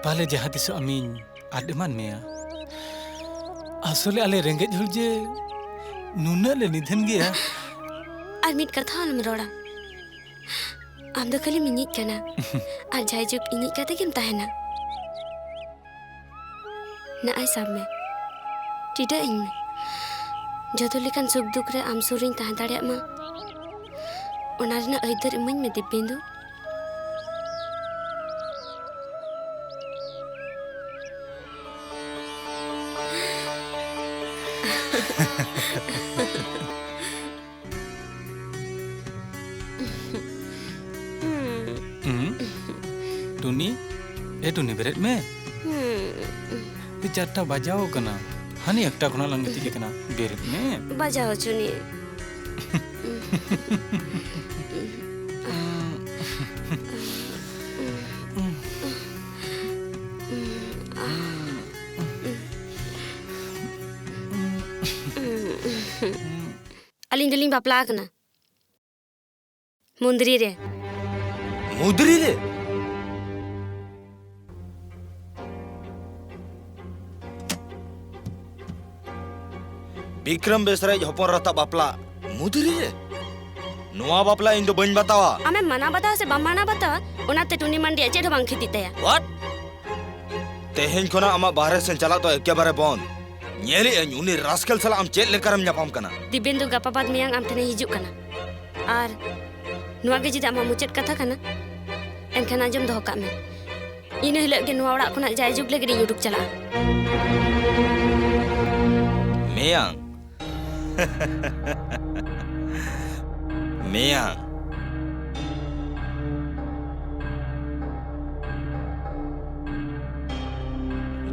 ᱯᱟᱞᱮ ᱡᱟᱦᱟᱸ ᱛᱤᱥᱚᱜ ᱟᱢᱤᱧ ᱟᱫ ᱮᱢᱟᱱ ᱢᱮᱭᱟ᱾ ᱟᱥᱚᱞᱮ ᱟᱞᱮ ᱨᱮᱸᱜᱮᱡ ᱦᱚᱲ ᱡᱮ ᱱᱩᱱᱟᱹᱜ ᱞᱮ ᱱᱤᱫᱷᱟᱹᱱ ᱜᱮᱭᱟ᱾ ᱟᱨ ᱢᱤᱫ ᱠᱟᱛᱷᱟ ᱟᱞᱚᱢ ᱨᱚᱲᱟ, ᱟᱢ ᱫᱚ ᱠᱷᱟᱹᱞᱤᱢ ᱤᱧᱤᱡ ᱠᱟᱱᱟ, ᱟᱨ ᱡᱟᱭᱡᱩᱜᱽ ᱤᱧᱤᱡ ᱠᱟᱛᱮ ᱜᱮᱢ ᱛᱟᱦᱮᱱᱟ᱾ ᱱᱟᱜᱼᱟᱭ ᱥᱟᱵ ᱢᱮ, ᱴᱤᱰᱟᱹᱜ ᱟᱹᱧ ᱢᱮ᱾ ᱡᱚᱛᱚ ᱞᱮᱠᱟᱱ ᱥᱩᱠ ᱫᱩᱠ ᱨᱮ ᱟᱢ ᱥᱩᱨ ᱨᱤᱧ ᱛᱟᱦᱮᱸ ᱫᱟᱲᱮᱭᱟᱜ ᱢᱟ, ᱚᱱᱟ ᱨᱮᱱᱟᱜ ᱟᱹᱭᱫᱟᱹᱨ ᱤᱢᱟᱹᱧ ᱢᱮ, ᱫᱤᱯᱮᱱᱫᱩ᱾ ᱦᱩᱸ᱾ ᱴᱩᱱᱤ, ᱮ ᱴᱩᱱᱤ, ᱵᱮᱨᱮᱫ ᱢᱮ᱾ ᱦᱩᱸ᱾ ᱮ, ᱪᱟᱨᱴᱟ ᱵᱟᱡᱟᱣ ᱠᱟᱱᱟ᱾ ᱦᱟᱱᱮ ᱮᱠᱴᱟ ᱠᱷᱚᱱᱟᱜ ᱞᱟᱝ ᱜᱤᱛᱤᱡ ᱟᱠᱟᱱᱟ᱾ ᱵᱮᱨᱮᱫ ᱢᱮ᱾ ᱵᱟᱡᱟᱣ ᱦᱚᱪᱚᱱᱤᱡ᱾ ᱟᱹᱞᱤᱧ ᱫᱚᱞᱤᱧ ᱵᱟᱯᱞᱟ ᱟᱠᱟᱱᱟ᱾ ᱢᱩᱸᱫᱽᱨᱤ ᱨᱮ᱾ ᱢᱩᱸᱫᱽᱨᱤ ᱨᱮ? ᱵᱤᱠᱨᱚᱢ ᱵᱮᱥᱨᱟᱭᱤᱡ ᱦᱚᱯᱚᱱ ᱮᱨᱟ ᱛᱟᱜ ᱵᱟᱯᱞᱟ ᱢᱩᱸᱫᱽᱨᱤ ᱨᱮ? ᱱᱚᱣᱟ ᱵᱟᱯᱞᱟ ᱤᱧ ᱫᱚ ᱵᱟᱹᱧ ᱵᱟᱛᱟᱣᱟ᱾ ᱟᱢᱮᱢ ᱢᱟᱱᱟᱣ ᱵᱟᱛᱟᱣᱟ ᱥᱮ ᱵᱟᱢ ᱢᱟᱱᱟᱣ ᱵᱟᱛᱟᱣᱟ, ᱚᱱᱟᱛᱮ ᱴᱩᱱᱤ ᱢᱟᱱᱰᱤᱭᱟᱜ ᱪᱮᱫ ᱦᱚᱸ ᱵᱟᱝ ᱠᱷᱤᱛᱤᱜ ᱛᱟᱭᱟ᱾ What? ᱛᱮᱦᱮᱧ ᱠᱷᱚᱱᱟᱜ ᱟᱢᱟᱜ ᱵᱟᱦᱨᱮ ᱥᱮᱱ ᱪᱟᱞᱟᱜ ᱫᱚ ᱮᱠᱮᱵᱟᱨᱮ ᱵᱚᱱᱫ᱾ ᱧᱮᱞᱮᱜ ᱟᱹᱧ ᱩᱱᱤ ᱨᱟᱥᱠᱮᱞ ᱥᱟᱞᱟᱜ ᱟᱢ ᱪᱮᱫ ᱞᱮᱠᱟᱨᱮᱢ ᱧᱟᱯᱟᱢ ᱠᱟᱱᱟ᱾ ᱫᱤᱵᱮᱱᱫᱩ ᱜᱟᱯᱟ ᱵᱟᱫ ᱢᱮᱭᱟᱝ ᱟᱢ ᱴᱷᱮᱱᱮ ᱦᱤᱡᱩᱜ ᱠᱟᱱᱟ᱾ ᱟᱨ ᱱᱚᱣᱟ ᱜᱮ ᱡᱩᱫᱤ ᱟᱢᱟᱜ ᱢᱩᱪᱟᱹᱫ ᱠᱟᱛᱷᱟ ᱠᱟᱱᱟ, ᱮᱱᱠᱷᱟᱱ ᱟᱸᱡᱚᱢ ᱫᱚᱦᱚ ᱠᱟᱜ ᱢᱮ, ᱤᱱᱟᱹ ᱦᱤᱞᱳᱜ ᱜᱮ ᱱᱚᱣᱟ ᱚᱲᱟᱜ ᱠᱷᱚᱱᱟᱜ ᱡᱟᱭᱡᱩᱜᱽ ᱞᱟᱹᱜᱤᱫ ᱤᱧ ᱩᱰᱩᱠ ᱪᱟᱞᱟᱜᱼᱟ᱾ ᱢᱮᱭᱟᱝ᱾ ᱢᱮᱭᱟᱝ᱾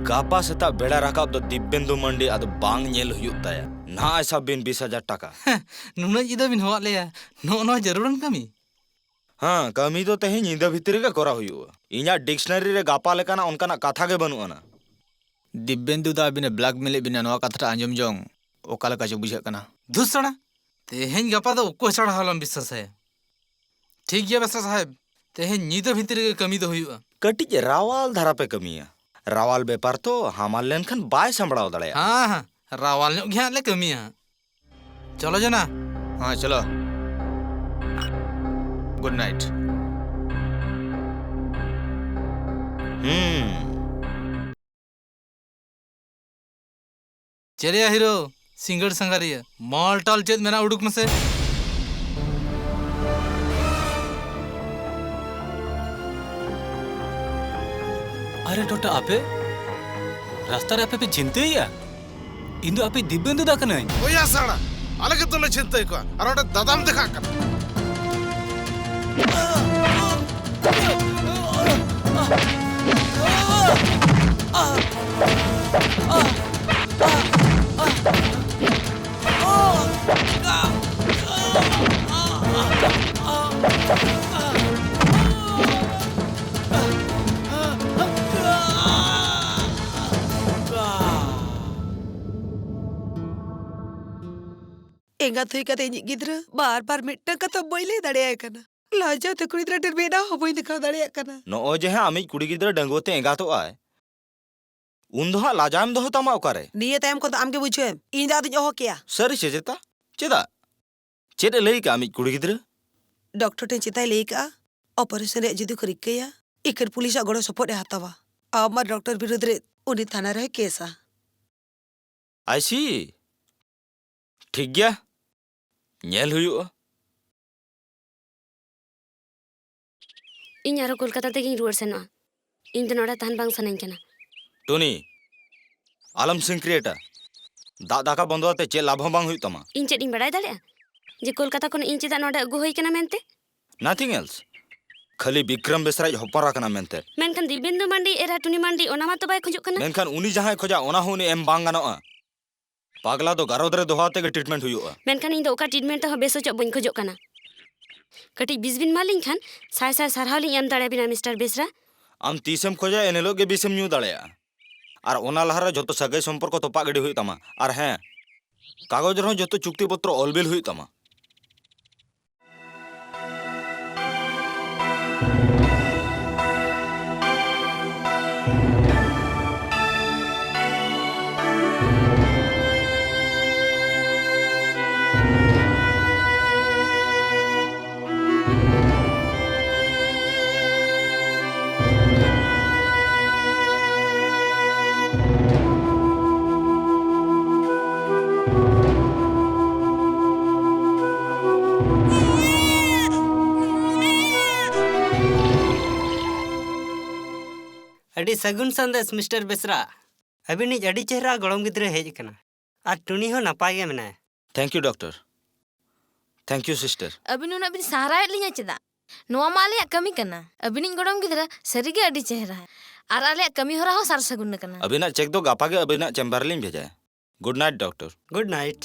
ᱜᱟᱯᱟ ᱥᱮᱛᱟᱜ ᱵᱮᱲᱟ ᱨᱟᱠᱟᱵ ᱫᱚ ᱫᱤᱵᱽᱵᱮᱱᱫᱩ ᱢᱟᱱᱰᱤ ᱟᱫᱚ ᱵᱟᱝ ᱧᱮᱞ ᱦᱩᱭᱩᱜ ᱛᱟᱭᱟ᱾ ᱱᱟᱦᱟᱜ ᱮ ᱥᱟᱵ ᱵᱤᱱ ᱵᱤᱥ ᱦᱟᱡᱟᱨ ᱴᱟᱠᱟ᱾ ᱱᱩᱱᱟᱹᱜ ᱧᱤᱫᱟᱹ ᱵᱤᱱ ᱦᱚᱦᱚᱣᱟᱫ ᱞᱮᱭᱟ, ᱱᱚᱜᱼᱚ ᱱᱚᱣᱟ ᱡᱟᱹᱨᱩᱲᱟᱱ ᱠᱟᱹᱢᱤ? ᱦᱮᱸ, ᱠᱟᱹᱢᱤ ᱫᱚ ᱛᱮᱦᱮᱧ ᱧᱤᱫᱟᱹ ᱵᱷᱤᱛᱤᱨ ᱨᱮᱜᱮ ᱠᱚᱨᱟᱣ ᱦᱩᱭᱩᱜᱼᱟ᱾ ᱤᱧᱟᱜ ᱰᱤᱠᱥᱱᱟᱨᱤ ᱨᱮ ᱜᱟᱯᱟ ᱞᱮᱠᱟᱱᱟᱜ ᱚᱱᱠᱟᱱᱟᱜ ᱠᱟᱛᱷᱟ ᱜᱮ ᱵᱟᱹᱱᱩᱜ ᱟᱱᱟ᱾ ᱫᱤᱵᱽᱵᱮᱱᱫᱩ ᱫᱟ ᱟᱹᱵᱤᱱᱮ blackmail ᱮᱫ ᱵᱤᱱᱟ, ᱱᱚᱣᱟ ᱠᱟᱛᱷᱟ ᱴᱟᱜ ᱟᱸᱡᱚᱢ ᱡᱚᱝ ᱚᱠᱟ ᱞᱮᱠᱟ ᱪᱚ ᱵᱩᱡᱷᱟᱹᱜ ᱠᱟᱱᱟ᱾ ᱫᱷᱩᱥ ᱥᱟᱲᱟ! ᱛᱮᱦᱮᱧ ᱜᱟᱯᱟ ᱫᱚ ᱚᱠᱚᱭ ᱥᱟᱲᱟ ᱦᱚᱸ ᱟᱞᱚᱢ ᱵᱤᱥᱥᱟᱥᱟᱭᱟ᱾ ᱴᱷᱤᱠ ᱜᱮᱭᱟ ᱵᱮᱥᱨᱟ ᱥᱟᱦᱮᱵᱽ, ᱛᱮᱦᱮᱧ ᱧᱤᱫᱟᱹ ᱵᱷᱤᱛᱤᱨ ᱨᱮᱜᱮ ᱠᱟᱹᱢᱤ ᱫᱚ ᱦᱩᱭᱩᱜᱼᱟ᱾ ᱠᱟᱹᱴᱤᱡ ᱨᱟᱣᱟᱞ ᱫᱷᱟᱨᱟ ᱯᱮ ᱠᱟᱹᱢᱤᱭᱟ᱾ ᱨᱟᱣᱟᱞ ᱵᱮᱯᱟᱨ ᱛᱚ, ᱦᱟᱢᱟᱞ ᱞᱮᱱᱠᱷᱟᱱ ᱵᱟᱭ ᱥᱟᱢᱵᱲᱟᱣ ᱫᱟᱲᱮᱭᱟᱜᱼᱟ᱾ ᱦᱮᱸ, ᱦᱮᱸ, ᱨᱟᱣᱟᱞ ᱧᱚᱜ ᱜᱮ ᱦᱟᱸᱜ ᱞᱮ ᱠᱟᱹᱢᱤᱭᱟ ᱦᱟᱸᱜ᱾ ᱪᱚᱞᱚ ᱡᱚᱱᱟ᱾ ᱦᱮᱸ, ᱪᱚᱞᱚ᱾ Good night. ᱦᱩᱸ᱾ ᱪᱮᱞᱮᱭᱟ ᱦᱤᱨᱳ, ᱥᱤᱸᱜᱟᱹᱲ ᱥᱟᱸᱜᱷᱟᱨᱤᱭᱟᱹ, ᱢᱟᱞ ᱴᱟᱞ ᱪᱮᱫ ᱢᱮᱱᱟᱜᱼᱟ, ᱩᱰᱩᱠ ᱢᱮᱥᱮ᱾ ᱟᱨᱮ ᱴᱚᱴᱟ, ᱟᱯᱮ ᱨᱟᱥᱛᱟ ᱨᱮ ᱟᱯᱮ ᱯᱮ ᱪᱤᱱᱛᱟᱹᱭᱮᱜᱼᱟ? ᱤᱧ ᱫᱚ ᱟᱯᱮ ᱫᱤᱵᱮᱱᱫᱩ ᱫᱟ ᱠᱟᱹᱱᱟᱹᱧ᱾ ᱚᱭᱟ ᱥᱟᱲᱟ, ᱟᱞᱮ ᱜᱮ ᱫᱚᱞᱮ ᱪᱤᱱᱛᱟᱹᱭᱮᱫ ᱠᱚᱣᱟ, ᱟᱨ ᱚᱸᱰᱮ ᱫᱟᱫᱟᱢ ᱫᱮᱠᱷᱟᱜ ᱠᱟᱱᱟ᱾ ᱮᱸᱜᱟᱛ ᱦᱩᱭ ᱠᱟᱛᱮ ᱤᱧᱤᱡ ᱜᱤᱫᱽᱨᱟᱹ ᱵᱟᱨ ᱵᱟᱨ ᱢᱤᱫᱴᱟᱝ ᱠᱟᱛᱷᱟ ᱵᱟᱹᱧ ᱞᱟᱹᱭ ᱫᱟᱲᱮᱭᱟᱭ ᱠᱟᱱᱟ᱾ ᱞᱟᱡᱟᱣ ᱛᱮ ᱠᱩᱲᱤ ᱜᱤᱫᱽᱨᱟᱹ ᱴᱷᱮᱱ ᱢᱮᱫ ᱦᱚᱸ ᱵᱟᱹᱧ ᱫᱮᱠᱷᱟᱣ ᱫᱟᱲᱮᱭᱟᱜ ᱠᱟᱱᱟ᱾ ᱱᱚᱜᱼᱚᱭ ᱡᱮ ᱦᱟᱸᱜ ᱟᱢᱤᱡ ᱠᱩᱲᱤ ᱜᱤᱫᱽᱨᱟᱹ ᱰᱟᱺᱜᱩᱣᱟᱹ ᱛᱮ ᱮᱸᱜᱟᱛᱚᱜ ᱟᱭ, ᱩᱱ ᱫᱚ ᱦᱟᱸᱜ ᱞᱟᱡᱟᱣ ᱮᱢ ᱫᱚᱦᱚ ᱛᱟᱢᱟ ᱚᱠᱟᱨᱮ? ᱱᱤᱭᱟᱹ ᱛᱟᱭᱚᱢ ᱠᱷᱚᱱ ᱫᱚ ᱟᱢ ᱜᱮ ᱵᱩᱡᱷᱟᱹᱣ ᱮᱢ, ᱤᱧ ᱫᱚ ᱟᱫᱚᱧ ᱚᱦᱚ ᱠᱮᱭᱟ᱾ ᱥᱟᱹᱨᱤ ᱥᱮ ᱪᱮᱛᱟ? ᱪᱮᱫᱟᱜ? ᱪᱮᱫ ᱮ ᱞᱟᱹᱭ ᱠᱟᱜᱼᱟ ᱟᱢᱤᱡ ᱠᱩᱲᱤ ᱜᱤᱫᱽᱨᱟᱹ? ᱰᱚᱠᱴᱚᱨ ᱴᱷᱮᱱ ᱪᱮᱛᱟᱭ ᱞᱟᱹᱭ ᱠᱟᱜᱼᱟ, ᱚᱯᱟᱨᱮᱥᱚᱱ ᱨᱮᱭᱟᱜ ᱡᱩᱫᱤ ᱠᱚ ᱨᱤᱠᱟᱹᱭᱟ, ᱤᱠᱷᱟᱹᱱ ᱯᱩᱞᱤᱥᱟᱜ ᱜᱚᱲᱚ ᱥᱚᱯᱚᱦᱚᱫ ᱮ ᱦᱟᱛᱟᱣᱟ᱾ ᱟᱢ ᱟᱨ ᱰᱚᱠᱴᱚᱨ ᱵᱤᱨᱩᱫᱷ ᱨᱮ ᱩᱱᱤ ᱛᱷᱟᱱᱟ ᱨᱮᱦᱚᱸᱭ ᱠᱮᱥᱟ᱾ I see. ᱴᱷᱤᱠ ᱜᱮᱭᱟ, ᱧᱮᱞ ᱦᱩᱭᱩᱜᱼᱟ᱾ ᱤᱧ ᱟᱨᱦᱚᱸ ᱠᱳᱞᱠᱟᱛᱟ ᱛᱮᱜᱤᱧ ᱨᱩᱣᱟᱹᱲ ᱥᱮᱱᱚᱜᱼᱟ᱾ ᱤᱧ ᱫᱚ ᱱᱚᱰᱮ ᱛᱟᱦᱮᱱ ᱵᱟᱝ ᱥᱟᱱᱟᱧ ᱠᱟᱱᱟ᱾ ᱴᱩᱱᱤ, ᱟᱞᱚᱢ ᱥᱤᱝᱠᱨᱤᱭᱮᱴᱟ᱾ ᱫᱟᱜ ᱫᱟᱠᱟ ᱵᱚᱱᱫᱚ ᱟᱛᱮ ᱪᱮᱫ ᱞᱟᱵᱷ ᱦᱚᱸ ᱵᱟᱝ ᱦᱩᱭᱩᱜ ᱛᱟᱢᱟ᱾ ᱤᱧ ᱪᱮᱫ ᱤᱧ ᱵᱟᱲᱟᱭ ᱫᱟᱲᱮᱭᱟᱜᱼᱟ ᱡᱮ ᱠᱳᱞᱠᱟᱛᱟ ᱠᱷᱚᱱ ᱤᱧ ᱪᱮᱫᱟᱜ ᱱᱚᱰᱮ ᱟᱹᱜᱩ ᱦᱩᱭ ᱠᱟᱱᱟ ᱢᱮᱱᱛᱮ? Nothing else. ᱠᱷᱟᱹᱞᱤ ᱵᱤᱠᱨᱚᱢ ᱵᱮᱥᱨᱟ ᱤᱡ ᱦᱚᱯᱚᱱ ᱮᱨᱟ ᱠᱟᱱᱟ ᱢᱮᱱᱛᱮ᱾ ᱢᱮᱱᱠᱷᱟᱱ ᱫᱤᱵᱮᱱᱫᱩ ᱢᱟᱱᱰᱤ ᱮᱨᱟ ᱴᱩᱱᱤ ᱢᱟᱱᱰᱤ ᱚᱱᱟ ᱢᱟ ᱛᱚ ᱵᱟᱭ ᱠᱷᱚᱡᱚᱜ ᱠᱟᱱᱟ᱾ ᱢᱮᱱᱠᱷᱟᱱ ᱩᱱᱤ ᱡᱟᱦᱟᱸᱭ ᱠᱷᱚᱡᱟ, ᱚᱱᱟ ᱦᱚᱸ ᱩᱱᱤ ᱮᱢ ᱵᱟᱝ ᱜᱟᱱᱚᱜᱼᱟ᱾ ᱯᱟᱜᱽᱞᱟ ᱫᱚ ᱜᱟᱨᱚᱫ ᱨᱮ ᱫᱚᱦᱚ ᱟᱛᱮ ᱜᱮ treatment ᱦᱩᱭᱩᱜᱼᱟ᱾ ᱢᱮᱱᱠᱷᱟᱱ ᱤᱧ ᱫᱚ ᱚᱠᱟ treatment ᱛᱮᱦᱚᱸ ᱵᱮᱥ ᱦᱚᱪᱚᱜ ᱵᱟᱹᱧ ᱠᱷᱚᱡᱚᱜ ᱠᱟᱱᱟ᱾ ᱠᱟᱹᱴᱤᱡ ᱵᱤᱥ ᱵᱤᱱ ᱮᱢᱟ ᱞᱤᱧ ᱠᱷᱟᱱ ᱥᱟᱭ ᱥᱟᱭ ᱥᱟᱨᱦᱟᱣ ᱞᱤᱧ ᱮᱢ ᱫᱟᱲᱮᱭᱟᱵᱤᱱᱟ, ᱢᱤᱥᱴᱟᱨ ᱵᱮᱥᱨᱟ᱾ ᱟᱢ ᱛᱤᱥᱮᱢ ᱠᱷᱚᱡᱟ, ᱮᱱ ᱦᱤᱞᱳᱜ ᱜᱮ ᱵᱤᱥᱮᱢ ᱧᱩ ᱫᱟᱲᱮᱭᱟᱜᱼᱟ᱾ ᱟᱨ ᱚᱱᱟ ᱞᱟᱦᱟᱨᱮ ᱡᱷᱚᱛᱚ ᱥᱟᱹᱜᱟᱹᱭ ᱥᱚᱢᱯᱚᱨᱠᱚ ᱛᱚᱯᱟᱜ ᱜᱤᱰᱤ ᱦᱩᱭᱩᱜ ᱛᱟᱢᱟ᱾ ᱟᱨ ᱦᱮᱸ, ᱠᱟᱜᱚᱡᱽ ᱨᱮᱦᱚᱸ ᱡᱷᱚᱛᱚ ᱪᱩᱠᱛᱤ ᱯᱚᱛᱨᱚ ᱚᱞ ᱵᱤᱞ ᱦᱩᱭᱩᱜ ᱛᱟᱢᱟ᱾ ᱟᱹᱰᱤ ᱥᱟᱹᱜᱩᱱ ᱥᱟᱸᱫᱮᱥ, ᱢᱤᱥᱴᱟᱨ ᱵᱮᱥᱨᱟ᱾ ᱟᱹᱵᱤᱱᱤᱡ ᱟᱹᱰᱤ ᱪᱮᱦᱨᱟ ᱜᱚᱲᱚᱢ ᱜᱤᱫᱽᱨᱟᱹ ᱦᱮᱡ ᱟᱠᱟᱱᱟ᱾ ᱟᱨ ᱴᱩᱱᱤ ᱦᱚᱸ ᱱᱟᱯᱟᱭ ᱜᱮ ᱢᱮᱱᱟᱭᱟ᱾ Thank you, doctor. Thank you, sister. ᱟᱹᱵᱤᱱ ᱩᱱᱟᱹᱜ ᱵᱤᱱ ᱥᱟᱦᱟᱨᱟᱣᱮᱫ ᱞᱤᱧᱟ ᱪᱮᱫᱟᱜ? ᱱᱚᱣᱟ ᱢᱟ ᱟᱞᱮᱭᱟᱜ ᱠᱟᱹᱢᱤ ᱠᱟᱱᱟ᱾ ᱟᱹᱵᱤᱱᱤᱡ ᱜᱚᱲᱚᱢ ᱜᱤᱫᱽᱨᱟᱹ ᱥᱟᱹᱨᱤᱜᱮ ᱟᱹᱰᱤ ᱪᱮᱦᱨᱟ᱾ ᱟᱨ ᱟᱞᱮᱭᱟᱜ ᱠᱟᱹᱢᱤ ᱦᱚᱨᱟ ᱦᱚᱸ ᱥᱟᱨ ᱥᱟᱹᱜᱩᱱ ᱟᱠᱟᱱᱟ᱾ ᱟᱹᱵᱤᱱᱟᱜ cheque ᱫᱚ ᱜᱟᱯᱟ ᱜᱮ ᱟᱹᱵᱤᱱᱟᱜ chamber ᱞᱤᱧ ᱵᱷᱮᱡᱟᱭᱟ᱾ Good night, doctor. Good night.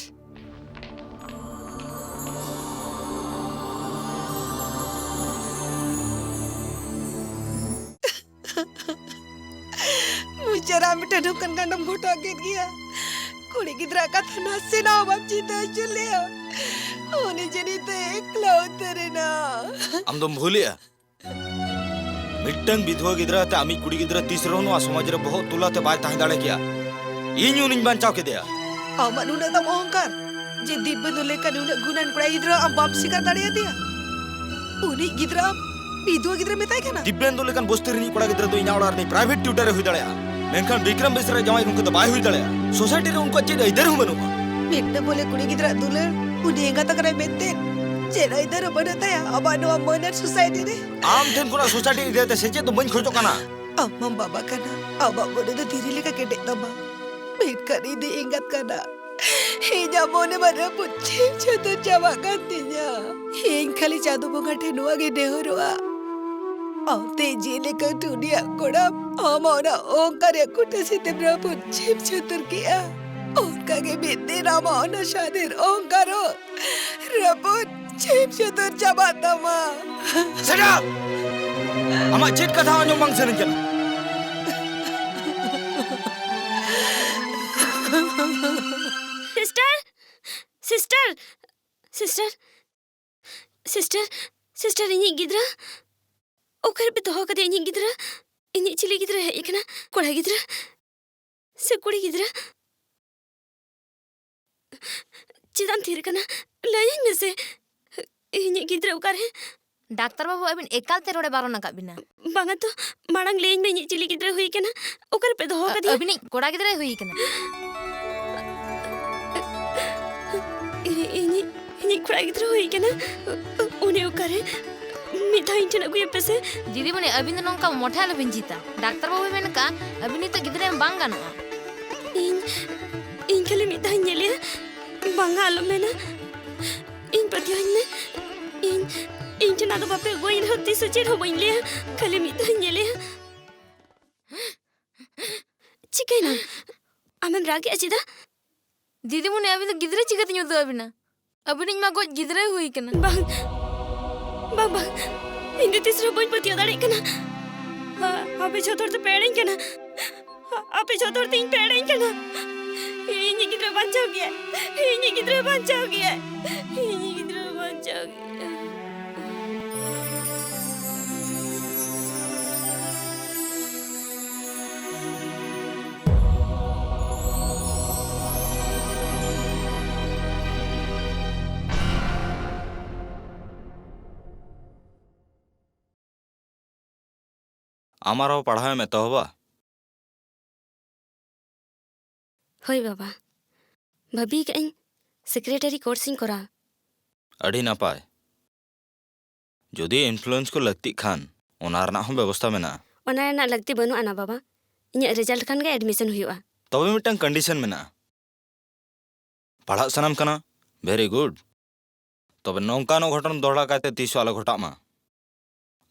ᱢᱩᱪᱟᱹᱫ ᱨᱮ ᱟᱢ ᱢᱤᱫᱴᱮᱱ ᱱᱚᱝᱠᱟᱱ ᱠᱟᱱᱰᱚᱢ ᱜᱷᱚᱴᱟᱣ ᱠᱮᱫ ᱜᱮᱭᱟ᱾ ᱠᱩᱲᱤ ᱜᱤᱫᱽᱨᱟᱹ ᱠᱟᱛᱷᱟ ᱱᱟᱥᱮᱱᱟᱜ ᱦᱚᱸ ᱵᱟᱢ ᱪᱤᱱᱛᱟᱹ ᱦᱚᱪᱚ ᱞᱮᱭᱟ᱾ ᱩᱱᱤ ᱡᱮ ᱱᱤᱛᱚᱜ ᱮᱠᱞᱟ ᱩᱛᱟᱹᱨ ᱮᱱᱟ᱾ ᱟᱢ ᱫᱚᱢ ᱵᱷᱩᱞᱮᱜᱼᱟ᱾ ᱢᱤᱫᱴᱟᱝ ᱵᱤᱫᱷᱣᱟᱹ ᱜᱤᱫᱽᱨᱟᱹ ᱟᱛᱮ ᱟᱢᱤᱡ ᱠᱩᱲᱤ ᱜᱤᱫᱽᱨᱟᱹ ᱛᱤᱥ ᱨᱮᱦᱚᱸ ᱱᱚᱣᱟ ᱥᱚᱢᱟᱡᱽ ᱨᱮ ᱵᱚᱦᱚᱜ ᱛᱩᱞ ᱟᱛᱮ ᱵᱟᱭ ᱛᱟᱦᱮᱸ ᱫᱟᱲᱮ ᱠᱮᱭᱟ᱾ ᱤᱧ ᱩᱱᱤᱧ ᱵᱟᱧᱪᱟᱣ ᱠᱮᱫᱮᱭᱟ᱾ ᱟᱢᱟᱜ ᱱᱩᱱᱟᱹᱜ ᱛᱟᱢ ᱚᱦᱚᱝᱠᱟᱨ ᱡᱮ ᱫᱤᱵᱽᱵᱮᱱᱫᱩ ᱞᱮᱠᱟᱱ ᱱᱩᱱᱟᱹᱜ ᱜᱩᱱᱟᱱ ᱠᱚᱲᱟ ᱜᱤᱫᱽᱨᱟᱹ ᱟᱢ ᱵᱟᱢ ᱥᱤᱠᱟᱨ ᱫᱟᱲᱮᱭᱟᱫᱮᱭᱟ? ᱩᱱᱤ ᱜᱤᱫᱽᱨᱟᱹ ᱟᱢ ᱵᱤᱫᱷᱣᱟᱹ ᱜᱤᱫᱽᱨᱟᱹ ᱢᱮᱛᱟᱭ ᱠᱟᱱᱟ? ᱫᱤᱵᱽᱵᱮᱱᱫᱩ ᱞᱮᱠᱟᱱ ᱵᱚᱥᱛᱤ ᱨᱤᱱᱤᱡ ᱠᱚᱲᱟ ᱜᱤᱫᱽᱨᱟᱹ ᱫᱚ ᱤᱧᱟᱹᱜ ᱚᱲᱟᱜ ᱨᱤᱱᱤᱡ private tutor ᱮ ᱦᱩᱭ ᱫᱟᱲᱮᱭᱟᱜᱼᱟ, ᱢᱮᱱᱠᱷᱟᱱ ᱵᱤᱠᱨᱚᱢ ᱵᱮᱥᱨᱟ ᱡᱟᱶᱟᱭ ᱜᱚᱢᱠᱮ ᱫᱚ ᱵᱟᱭ ᱦᱩᱭ ᱫᱟᱲᱮᱭᱟᱜᱼᱟ᱾ ᱥᱳᱥᱟᱭᱴᱤ ᱨᱮ ᱩᱱᱠᱩᱣᱟᱜ ᱪᱮᱫ ᱟᱹᱭᱫᱟᱹᱨ ᱦᱚᱸ ᱵᱟᱹᱱᱩᱜᱼᱟ᱾ ᱢᱤᱫᱴᱟᱝ ᱵᱚᱞᱮ ᱠᱩᱲᱤ ᱜᱤᱫᱽᱨᱟᱹ ᱫᱩᱞᱟᱹᱲ, ᱩᱱᱤ ᱮᱸᱜᱟᱛ ᱟᱠᱟᱱᱟᱭ ᱢᱮᱱᱛᱮ ᱪᱮᱫ ᱟᱹᱭᱫᱟᱹᱨ ᱦᱚᱸ ᱵᱟᱹᱱᱩᱜ ᱛᱟᱭᱟ ᱟᱵᱚᱣᱟᱜ ᱱᱚᱣᱟ ᱢᱟᱹᱱᱟᱱ ᱥᱳᱥᱟᱭᱴᱤ ᱨᱮ? ᱟᱢ ᱴᱷᱮᱱ ᱠᱷᱚᱱᱟᱜ ᱥᱳᱥᱟᱭᱴᱤ ᱤᱫᱤ ᱠᱟᱛᱮ ᱥᱮᱪᱮᱫ ᱫᱚ ᱵᱟᱹᱧ ᱠᱷᱚᱡᱚᱜ ᱠᱟᱱᱟ᱾ ᱟᱢ ᱢᱟᱢ ᱵᱟᱵᱟ ᱠᱟᱱᱟ, ᱟᱢᱟᱜ ᱢᱚᱱᱮ ᱫᱚ ᱫᱷᱤᱨᱤ ᱞᱮᱠᱟ ᱠᱮᱴᱮᱡ ᱛᱟᱢᱟ, ᱢᱮᱱᱠᱷᱟᱱ ᱤᱧ ᱫᱚ ᱮᱸᱜᱟᱛ ᱠᱟᱱᱟ᱾ ᱤᱧᱟᱹᱜ ᱢᱚᱱᱮ ᱢᱟ ᱨᱟᱹᱯᱩᱫ ᱪᱷᱤᱢ ᱪᱷᱟᱹᱛᱩᱨ ᱪᱟᱵᱟᱜ ᱠᱟᱱ ᱛᱤᱧᱟ᱾ ᱤᱧ ᱠᱷᱟᱹᱞᱤ ᱪᱟᱸᱫᱚ ᱵᱚᱸᱜᱟ ᱴᱷᱮᱱ ᱱᱚᱣᱟ ᱜᱮ ᱱᱮᱦᱚᱨᱚᱜᱼᱟ, ᱟᱢᱛᱮ ᱡᱮᱞᱮᱠᱟ ᱴᱩᱱᱤᱭᱟᱜ ᱠᱚᱲᱟᱢ ᱟᱢᱟᱜ ᱚᱱᱟ ᱚᱦᱚᱝᱠᱟᱨ ᱨᱮᱭᱟᱜ ᱠᱩᱴᱟᱹ ᱥᱤᱛᱮᱢ ᱨᱟᱹᱯᱩᱫ ᱪᱷᱤᱢ ᱪᱷᱟᱹᱛᱩᱨ ᱠᱮᱜᱼᱟ, ᱚᱱᱠᱟ ᱜᱮ ᱢᱤᱫ ᱫᱤᱱ ᱟᱢᱟᱜ ᱚᱱᱟ ᱥᱟᱫᱷᱤᱱ ᱚᱦᱚᱝᱠᱟᱨ ᱦᱚᱸ ᱨᱟᱹᱯᱩᱫ ᱪᱷᱤᱢ ᱪᱷᱟᱹᱛᱩᱨ ᱪᱟᱵᱟᱜ ᱛᱟᱢᱟ᱾ Shut up! ᱟᱢᱟᱜ ᱪᱮᱫ ᱠᱟᱛᱷᱟ ᱟᱸᱡᱚᱢ ᱵᱟᱝ ᱥᱟᱱᱟᱧ ᱠᱟᱱᱟ᱾ Sister! Sister! Sister! Sister! Sister, ᱤᱧᱤᱡ ᱜᱤᱫᱽᱨᱟᱹ? ᱚᱠᱟᱨᱮ ᱯᱮ ᱫᱚᱦᱚ ᱠᱟᱫᱮᱭᱟ ᱤᱧᱤᱡ ᱜᱤᱫᱽᱨᱟᱹ? ᱤᱧᱤᱡ ᱪᱤᱞᱤ ᱜᱤᱫᱽᱨᱟᱹ ᱦᱮᱡ ᱟᱠᱟᱱᱟ? ᱠᱚᱲᱟ ᱜᱤᱫᱽᱨᱟᱹ ᱥᱮ ᱠᱩᱲᱤ ᱜᱤᱫᱽᱨᱟᱹ? ᱪᱮᱫᱟᱜ ᱮᱢ ᱛᱷᱤᱨ ᱠᱟᱱᱟ? ᱞᱟᱹᱭᱟᱹᱧ ᱢᱮᱥᱮ, ᱤᱧᱤᱡ ᱜᱤᱫᱽᱨᱟᱹ ᱚᱠᱟᱨᱮ? ᱰᱟᱠᱛᱟᱨ ᱵᱟᱹᱵᱩ, ᱟᱹᱵᱤᱱ ᱮᱠᱟᱞ ᱛᱮ ᱨᱚᱲᱮ ᱵᱟᱨᱚᱱ ᱟᱠᱟᱫ ᱵᱤᱱᱟ᱾ ᱵᱟᱝᱟ ᱛᱚ, ᱢᱟᱲᱟᱝ ᱞᱟᱹᱭᱟᱹᱧ ᱢᱮ, ᱤᱧᱤᱡ ᱪᱤᱞᱤ ᱜᱤᱫᱽᱨᱟᱹ ᱦᱩᱭ ᱠᱟᱱᱟ? ᱚᱠᱟᱨᱮ ᱯᱮ ᱫᱚᱦᱚ ᱟ-, ᱟᱠᱟᱫᱮᱭᱟ? ᱟᱹᱵᱤᱱᱤᱡ ᱠᱚᱲᱟ ᱜᱤᱫᱽᱨᱟᱹᱭ ᱦᱩᱭ ᱠᱟᱱᱟ᱾ ᱤ-, ᱤᱧᱤᱡ, ᱤᱧᱤᱡ ᱠᱚᱲᱟ ᱜᱤᱫᱽᱨᱟᱹ ᱦᱩᱭ ᱠᱟᱱᱟ? ᱩᱱᱤ ᱚᱠᱟᱨᱮ? ᱢᱤᱫ ᱫᱷᱟᱣ ᱤᱧ ᱴᱷᱮᱱ ᱟᱹᱜᱩᱭᱮ ᱯᱮᱥᱮ᱾ ᱫᱤᱫᱤᱢᱩᱱᱤ, ᱟᱹᱵᱤᱱ ᱫᱚ ᱱᱚᱝᱠᱟ ᱢᱚᱴᱷᱮ ᱟᱞᱚᱵᱤᱱ ᱡᱤᱛᱟ᱾ ᱰᱟᱠᱛᱟᱨ ᱵᱟᱹᱵᱩᱭ ᱢᱮᱱ ᱠᱟᱜᱼᱟ, ᱟᱹᱵᱤᱱ ᱱᱤᱛᱚᱜ ᱜᱤᱫᱽᱨᱟᱹ ᱮᱢ ᱵᱟᱝ ᱜᱟᱱᱚᱜᱼᱟ᱾ ᱤᱧ, ᱤᱧ ᱠᱷᱟᱹᱞᱤ ᱢᱤᱫ ᱫᱷᱟᱣ ᱟᱞᱚᱢ ᱢᱮᱱᱟ, ᱤᱧ ᱯᱟᱹᱛᱭᱟᱹᱣᱟᱹᱧ ᱢᱮ᱾ ᱤᱧ, ᱤᱧ ᱴᱷᱮᱱ ᱟᱫᱚ ᱵᱟᱯᱮ ᱟᱹᱜᱩᱣᱟᱹᱧ ᱨᱮᱦᱚᱸ ᱛᱤᱥ ᱦᱚᱸ ᱪᱮᱫ ᱦᱚᱸ ᱵᱟᱹᱧ ᱞᱟᱹᱭᱟ, ᱠᱷᱟᱹᱞᱤ ᱢᱤᱫ ᱫᱷᱟᱣ ᱤᱧ ᱧᱮᱞᱮᱭᱟ᱾ ᱪᱤᱠᱟᱹᱭᱮᱱᱟ? ᱟᱢᱮᱢ ᱨᱟᱜᱮᱜᱼᱟ ᱪᱮᱫᱟᱜ? ᱫᱤᱫᱤᱢᱩᱱᱤ, ᱟᱹᱵᱤᱱ ᱫᱚ ᱜᱤᱫᱽᱨᱟᱹ ᱪᱤᱠᱟᱹᱛᱤᱧ ᱩᱫᱩᱜ ᱟᱹᱵᱤᱱᱟ? ᱟᱹᱵᱤᱱᱤᱡ ᱢᱟ ᱜᱚᱡ ᱜᱤᱫᱽᱨᱟᱹᱭ ᱦᱩᱭ ᱠᱟᱱᱟ᱾ ᱵᱟᱝ, ᱵᱟᱝ, ᱵᱟᱝ᱾ ᱤᱧ ᱫᱚ ᱛᱤᱥ ᱨᱮᱦᱚᱸ ᱵᱟᱹᱧ ᱯᱟᱹᱛᱭᱟᱹᱣ ᱫᱟᱲᱮᱭᱟᱜ ᱠᱟᱱᱟ᱾ ᱟ-, ᱟᱯᱮ ᱡᱷᱚᱛᱚ ᱦᱚᱲ ᱛᱮᱯᱮ ᱮᱲᱮᱧ ᱠᱟᱱᱟ᱾ ᱟ-, ᱟᱯᱮ ᱡᱷᱚᱛᱚ ᱦᱚᱲ ᱛᱮ ᱤᱧ ᱯᱮ ᱮᱲᱮᱧ ᱠᱟᱱᱟ᱾ ᱤᱧᱤᱡ ᱜᱤᱫᱽᱨᱟᱹ ᱵᱟᱧᱪᱟᱣ ᱜᱮᱭᱟᱭ᱾ ᱤᱧᱤᱡ ᱜᱤᱫᱽᱨᱟᱹ ᱵᱟᱧᱪᱟᱣ ᱜᱮᱭᱟᱭ᱾ ᱤᱧᱤᱡ ᱜᱤᱫᱽᱨᱟᱹ ᱵᱟᱧᱪᱟᱣ ᱜᱮᱭᱟᱭ᱾ ᱟᱢ ᱟᱨᱦᱚᱸ ᱯᱟᱲᱦᱟᱣ ᱮᱢ ᱮᱛᱚᱦᱚᱵᱟ? ᱦᱳᱭ ᱵᱟᱵᱟ, ᱵᱷᱟᱹᱵᱤ ᱠᱟᱜ ᱟᱹᱧ ᱥᱮᱠᱨᱮᱴᱟᱨᱤ ᱠᱳᱨᱥ ᱤᱧ ᱠᱚᱨᱟᱣᱟ᱾ ᱟᱹᱰᱤ ᱱᱟᱯᱟᱭ᱾ ᱡᱩᱫᱤ ᱤᱱᱯᱷᱞᱩᱭᱮᱱᱥ ᱠᱚ ᱞᱟᱹᱠᱛᱤᱜ ᱠᱷᱟᱱ, ᱚᱱᱟ ᱨᱮᱱᱟᱜ ᱦᱚᱸ ᱵᱮᱵᱚᱥᱛᱟ ᱢᱮᱱᱟᱜᱼᱟ᱾ ᱚᱱᱟ ᱨᱮᱱᱟᱜ ᱞᱟᱹᱠᱛᱤ ᱵᱟᱹᱱᱩᱜ ᱟᱱᱟ ᱵᱟᱵᱟ, ᱤᱧᱟᱹᱜ ᱨᱮᱡᱟᱞᱴ ᱠᱷᱟᱱ ᱜᱮ ᱮᱰᱢᱤᱥᱚᱱ ᱦᱩᱭᱩᱜᱼᱟ᱾ ᱛᱚᱵᱮ ᱢᱤᱫᱴᱟᱝ ᱠᱚᱱᱰᱤᱥᱚᱱ ᱢᱮᱱᱟᱜᱼᱟ᱾ ᱯᱟᱲᱦᱟᱜ ᱥᱟᱱᱟᱢ ᱠᱟᱱᱟ? ᱵᱷᱮᱨᱤ ᱜᱩᱰ᱾ ᱛᱚᱵᱮ ᱱᱚᱝᱠᱟᱱ ᱚᱜᱷᱚᱴᱚᱱ ᱫᱚᱦᱲᱟ ᱠᱟᱭᱛᱮ ᱛᱤᱥ ᱦᱚᱸ ᱟᱞᱚ ᱜᱷᱚᱴᱟᱜ ᱢᱟ᱾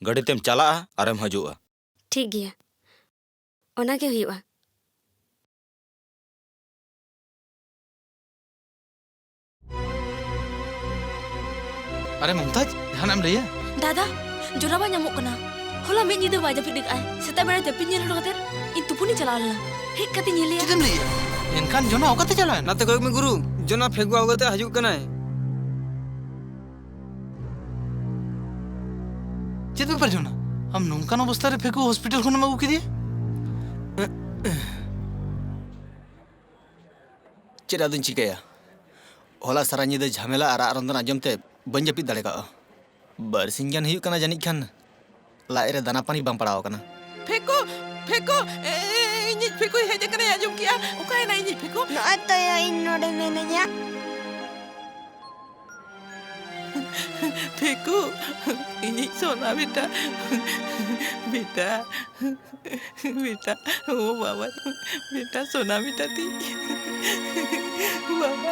ᱜᱟᱹᱰᱤ ᱛᱮᱢ ᱪᱟᱞᱟᱜᱼᱟ ᱟᱨᱮᱢ ᱦᱤᱡᱩᱜᱼᱟ᱾ ᱴᱷᱤᱠ ᱜᱮᱭᱟ, ᱚᱱᱟ ᱜᱮ ᱦᱩᱭᱩᱜᱼᱟ᱾ ᱟᱨᱮ ᱢᱚᱢᱛᱟᱡᱽ, ᱡᱟᱦᱟᱱᱟᱜ ᱮᱢ ᱞᱟᱹᱭᱟ? ᱫᱟᱫᱟ, ᱡᱚᱨᱟ ᱵᱟᱭ ᱧᱟᱢᱚᱜ ᱠᱟᱱᱟ᱾ ᱦᱚᱞᱟ ᱢᱤᱫ ᱧᱤᱫᱟᱹ ᱵᱟᱭ ᱡᱟᱹᱯᱤᱫ ᱟᱠᱟᱫᱼᱟᱭ᱾ ᱥᱮᱛᱟᱜ ᱵᱮᱲᱟ ᱡᱟᱹᱯᱤᱫ ᱧᱮᱞ ᱦᱚᱴᱚ ᱠᱟᱛᱮ ᱤᱧ ᱛᱩᱯᱩᱱᱤᱧ ᱪᱟᱞᱟᱣ ᱞᱮᱱᱟ᱾ ᱦᱮᱡ ᱠᱟᱛᱮᱧ ᱧᱮᱞᱮᱭᱟ᱾ ᱪᱮᱫ ᱮᱢ ᱞᱟᱹᱭᱟ? ᱮᱱᱠᱷᱟᱱ ᱡᱚᱱᱟ ᱚᱠᱟᱛᱮ ᱪᱟᱞᱟᱣ ᱮᱱᱟ? ᱱᱟᱛᱮ ᱠᱚᱭᱚᱜ ᱢᱮ ᱜᱩᱨᱩ, ᱡᱚᱱᱟ ᱯᱷᱮᱜᱩ ᱟᱹᱜᱩ ᱠᱟᱛᱮ ᱦᱤᱡᱩᱜ ᱠᱟᱱᱟᱭ᱾ ᱪᱮᱫ ᱵᱮᱯᱟᱨ ᱡᱚᱱᱟ? ᱟᱢ ᱱᱚᱝᱠᱟᱱ ᱚᱵᱚᱥᱛᱟ ᱨᱮ ᱯᱷᱮᱜᱩ ᱦᱚᱥᱯᱤᱴᱟᱞ ᱠᱷᱚᱱᱮᱢ ᱟᱹᱜᱩ ᱠᱮᱫᱮᱭᱟ? ᱪᱮᱫ ᱟᱫᱚᱧ ᱪᱤᱠᱟᱹᱭᱟ? ᱦᱚᱞᱟ ᱥᱟᱨᱟ ᱧᱤᱫᱟᱹ ᱡᱷᱟᱢᱮᱞᱟ ᱟᱨ ᱨᱟᱜ ᱨᱚᱸᱫᱚᱱ ᱟᱸᱡᱚᱢ ᱛᱮ ᱵᱟᱹᱧ ᱡᱟᱹᱯᱤᱫ ᱫᱟᱲᱮ ᱠᱟᱜᱼᱟ᱾ ᱵᱟᱨᱥᱤᱧ ᱜᱟᱱ ᱦᱩᱭᱩᱜ ᱠᱟᱱᱟ ᱡᱟᱹᱱᱤᱡ ᱠᱷᱟᱱ ᱞᱟᱡ ᱨᱮ ᱫᱟᱱᱟ ᱯᱟᱹᱱᱤ ᱵᱟᱝ ᱯᱟᱲᱟᱣ ᱟᱠᱟᱱᱟ᱾ ᱯᱷᱮᱠᱩ! ᱯᱷᱮᱠᱩ! ᱮ, ᱮ, ᱤᱧᱤᱡ ᱯᱷᱮᱠᱩᱭ ᱦᱮᱡ ᱟᱠᱟᱱᱟᱭ, ᱟᱸᱡᱚᱢ ᱠᱮᱜᱼᱟ? ᱚᱠᱟᱭᱮᱱᱟ ᱤᱧᱤᱡ ᱯᱷᱮᱠᱩ? ᱱᱚᱜᱼᱚᱭ ᱛᱚᱭᱟ, ᱤᱧ ᱱᱚᱰᱮ ᱢᱮᱱᱟᱹᱧᱟ᱾ ᱯᱷᱮᱠᱩ, ᱤᱧᱤᱡ ᱥᱳᱱᱟ ᱵᱮᱴᱟ, ᱵᱮᱴᱟ᱾ ᱵᱮᱴᱟ, ᱳ ᱵᱟᱵᱟ, ᱵᱮᱴᱟ, ᱥᱳᱱᱟ ᱵᱮᱴᱟ ᱛᱤᱧ᱾ ᱵᱟᱵᱟ,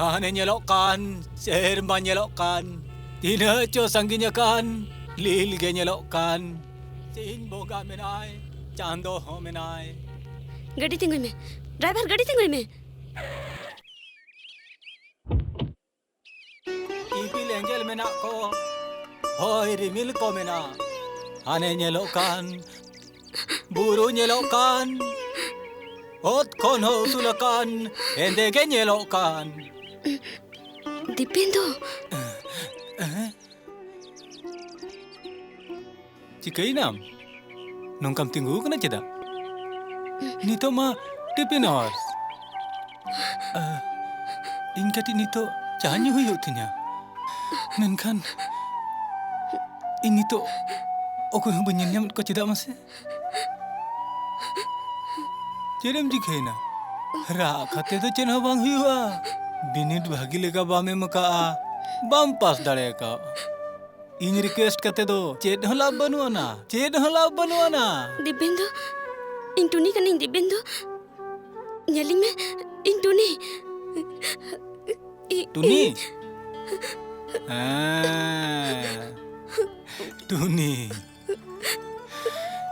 ᱦᱟᱱᱮ ᱧᱮᱞᱚᱜ ᱠᱟᱱ, ᱥᱮᱨᱢᱟ ᱧᱮᱞᱚᱜ ᱠᱟᱱ, ᱛᱤᱱᱟᱹᱜ ᱪᱚ ᱥᱟᱺᱜᱤᱧ ᱟᱠᱟᱱ, ᱞᱤᱞ ᱜᱮ ᱧᱮᱞᱚᱜ ᱠᱟᱱ᱾ ᱥᱤᱧ ᱵᱚᱸᱜᱟ ᱢᱮᱱᱟᱭ, ᱪᱟᱸᱫᱚ ᱦᱚᱸ ᱢᱮᱱᱟᱭ᱾ ᱜᱟᱹᱰᱤ ᱛᱤᱸᱜᱩᱭ ᱢᱮ, ᱰᱨᱟᱭᱵᱷᱟᱨ, ᱜᱟᱹᱰᱤ ᱛᱤᱸᱜᱩᱭ ᱢᱮ᱾ ᱤᱯᱤᱞ ᱮᱸᱜᱮᱞ ᱢᱮᱱᱟᱜ ᱠᱚ, ᱦᱚᱭ ᱨᱤᱢᱤᱞ ᱠᱚ ᱢᱮᱱᱟᱜ, ᱦᱟᱱᱮ ᱧᱮᱞᱚᱜ ᱠᱟᱱ, ᱵᱩᱨᱩ ᱧᱮᱞᱚᱜ ᱠᱟᱱ, ᱚᱛ ᱠᱷᱚᱱ ᱦᱚᱸ ᱩᱥᱩᱞ ᱟᱠᱟᱱ, ᱦᱮᱸᱫᱮ ᱜᱮ ᱧᱮᱞᱚᱜ ᱠᱟᱱ᱾ ᱫᱤᱯᱮᱱᱫᱩ᱾ ᱪᱤᱠᱟᱹᱭᱮᱱᱟᱢ? ᱱᱚᱝᱠᱟᱢ ᱛᱤᱸᱜᱩ ᱟᱠᱟᱱᱟ ᱪᱮᱫᱟᱜ? ᱱᱤᱛᱚᱜ ᱢᱟ ᱴᱤᱯᱤᱱ ᱟᱣᱟᱨ᱾ ᱟᱦ, ᱤᱧ ᱠᱟᱹᱴᱤᱡ ᱱᱤᱛᱚᱜ ᱪᱟ ᱧᱩ ᱦᱩᱭᱩᱜ ᱛᱤᱧᱟ᱾ ᱢᱮᱱᱠᱷᱟᱱ ᱤᱧ ᱱᱤᱛᱚᱜ ᱚᱠᱚᱭ ᱦᱚᱸ ᱵᱟᱹᱧ ᱧᱮᱞ ᱧᱟᱢᱮᱫ ᱠᱚᱣᱟ, ᱪᱮᱫᱟᱜ ᱢᱟᱥᱮ? ᱪᱮᱫ ᱮᱢ ᱪᱤᱠᱟᱹᱭᱮᱱᱟ? ᱨᱟᱜ ᱠᱟᱛᱮ ᱫᱚ ᱪᱮᱫ ᱦᱚᱸ ᱵᱟᱝ ᱦᱩᱭᱩᱜᱼᱟ᱾ ᱵᱤᱱᱤᱰ ᱵᱷᱟᱹᱜᱤ ᱞᱮᱠᱟ ᱵᱟᱢ ᱮᱢ ᱟᱠᱟᱜᱼᱟ, ᱵᱟᱢ ᱯᱟᱥ ᱫᱟᱲᱮ ᱟᱠᱟᱫ᱾ ᱤᱧ ᱨᱤᱠᱩᱭᱮᱥᱴ ᱠᱟᱛᱮ ᱫᱚ ᱪᱮᱫ ᱦᱚᱸ ᱞᱟᱵᱷ ᱵᱟᱹᱱᱩᱜ ᱟᱱᱟ, ᱪᱮᱫ ᱦᱚᱸ ᱞᱟᱵᱷ ᱵᱟᱹᱱᱩᱜ ᱟᱱᱟ᱾ ᱫᱤᱵᱮᱱᱫᱩ, ᱤᱧ ᱴᱩᱱᱤ ᱠᱟᱹᱱᱟᱹᱧ ᱫᱤᱵᱮᱱᱫᱩ᱾ ᱧᱮᱞᱤᱧ ᱢᱮ, ᱤᱧ ᱴᱩᱱᱤ᱾ ᱤ-, ᱴᱩᱱᱤ? ᱤᱧ ᱦᱮᱸ, ᱴᱩᱱᱤ᱾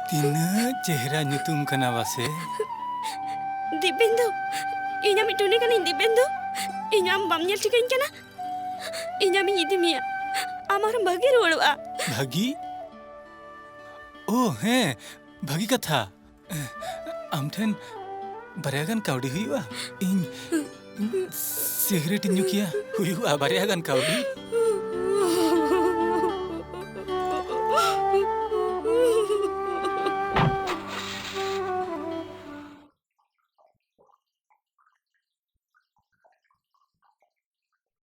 ᱛᱤᱱᱟᱹᱜ ᱪᱮᱦᱨᱟ ᱧᱩᱛᱩᱢ ᱠᱟᱱᱟ ᱵᱟᱥᱮ? ᱫᱤᱵᱮᱱᱫᱩ, ᱤᱧ ᱟᱢᱤᱡ ᱴᱩᱱᱤ ᱠᱟᱹᱱᱟᱹᱧ ᱫᱤᱵᱮᱱᱫᱩ᱾ ᱤᱧ ᱟᱢ ᱵᱟᱢ ᱧᱮᱞ ᱴᱷᱤᱠᱟᱹᱧ ᱠᱟᱱᱟ? ᱤᱧ ᱟᱢᱤᱧ ᱤᱫᱤ ᱢᱮᱭᱟ, ᱟᱢ ᱟᱨᱦᱚᱸ ᱵᱷᱟᱹᱜᱤ ᱨᱩᱣᱟᱹᱲᱚᱜᱼᱟ᱾ ᱵᱷᱟᱹᱜᱤ? ᱳ ᱦᱮᱸ, ᱵᱷᱟᱹᱜᱤ ᱠᱟᱛᱷᱟ᱾ ᱟᱢ ᱴᱷᱮᱱ ᱵᱟᱨᱭᱟ ᱜᱟᱱ ᱠᱟᱹᱣᱰᱤ ᱦᱩᱭᱩᱜᱼᱟ? ᱤᱧ ᱥᱤᱜᱟᱨᱮᱴ ᱤᱧ ᱧᱩ ᱠᱮᱭᱟ᱾ ᱦᱩᱭᱩᱜᱼᱟ ᱵᱟᱨᱭᱟ ᱜᱟᱱ ᱠᱟᱹᱣᱰᱤ?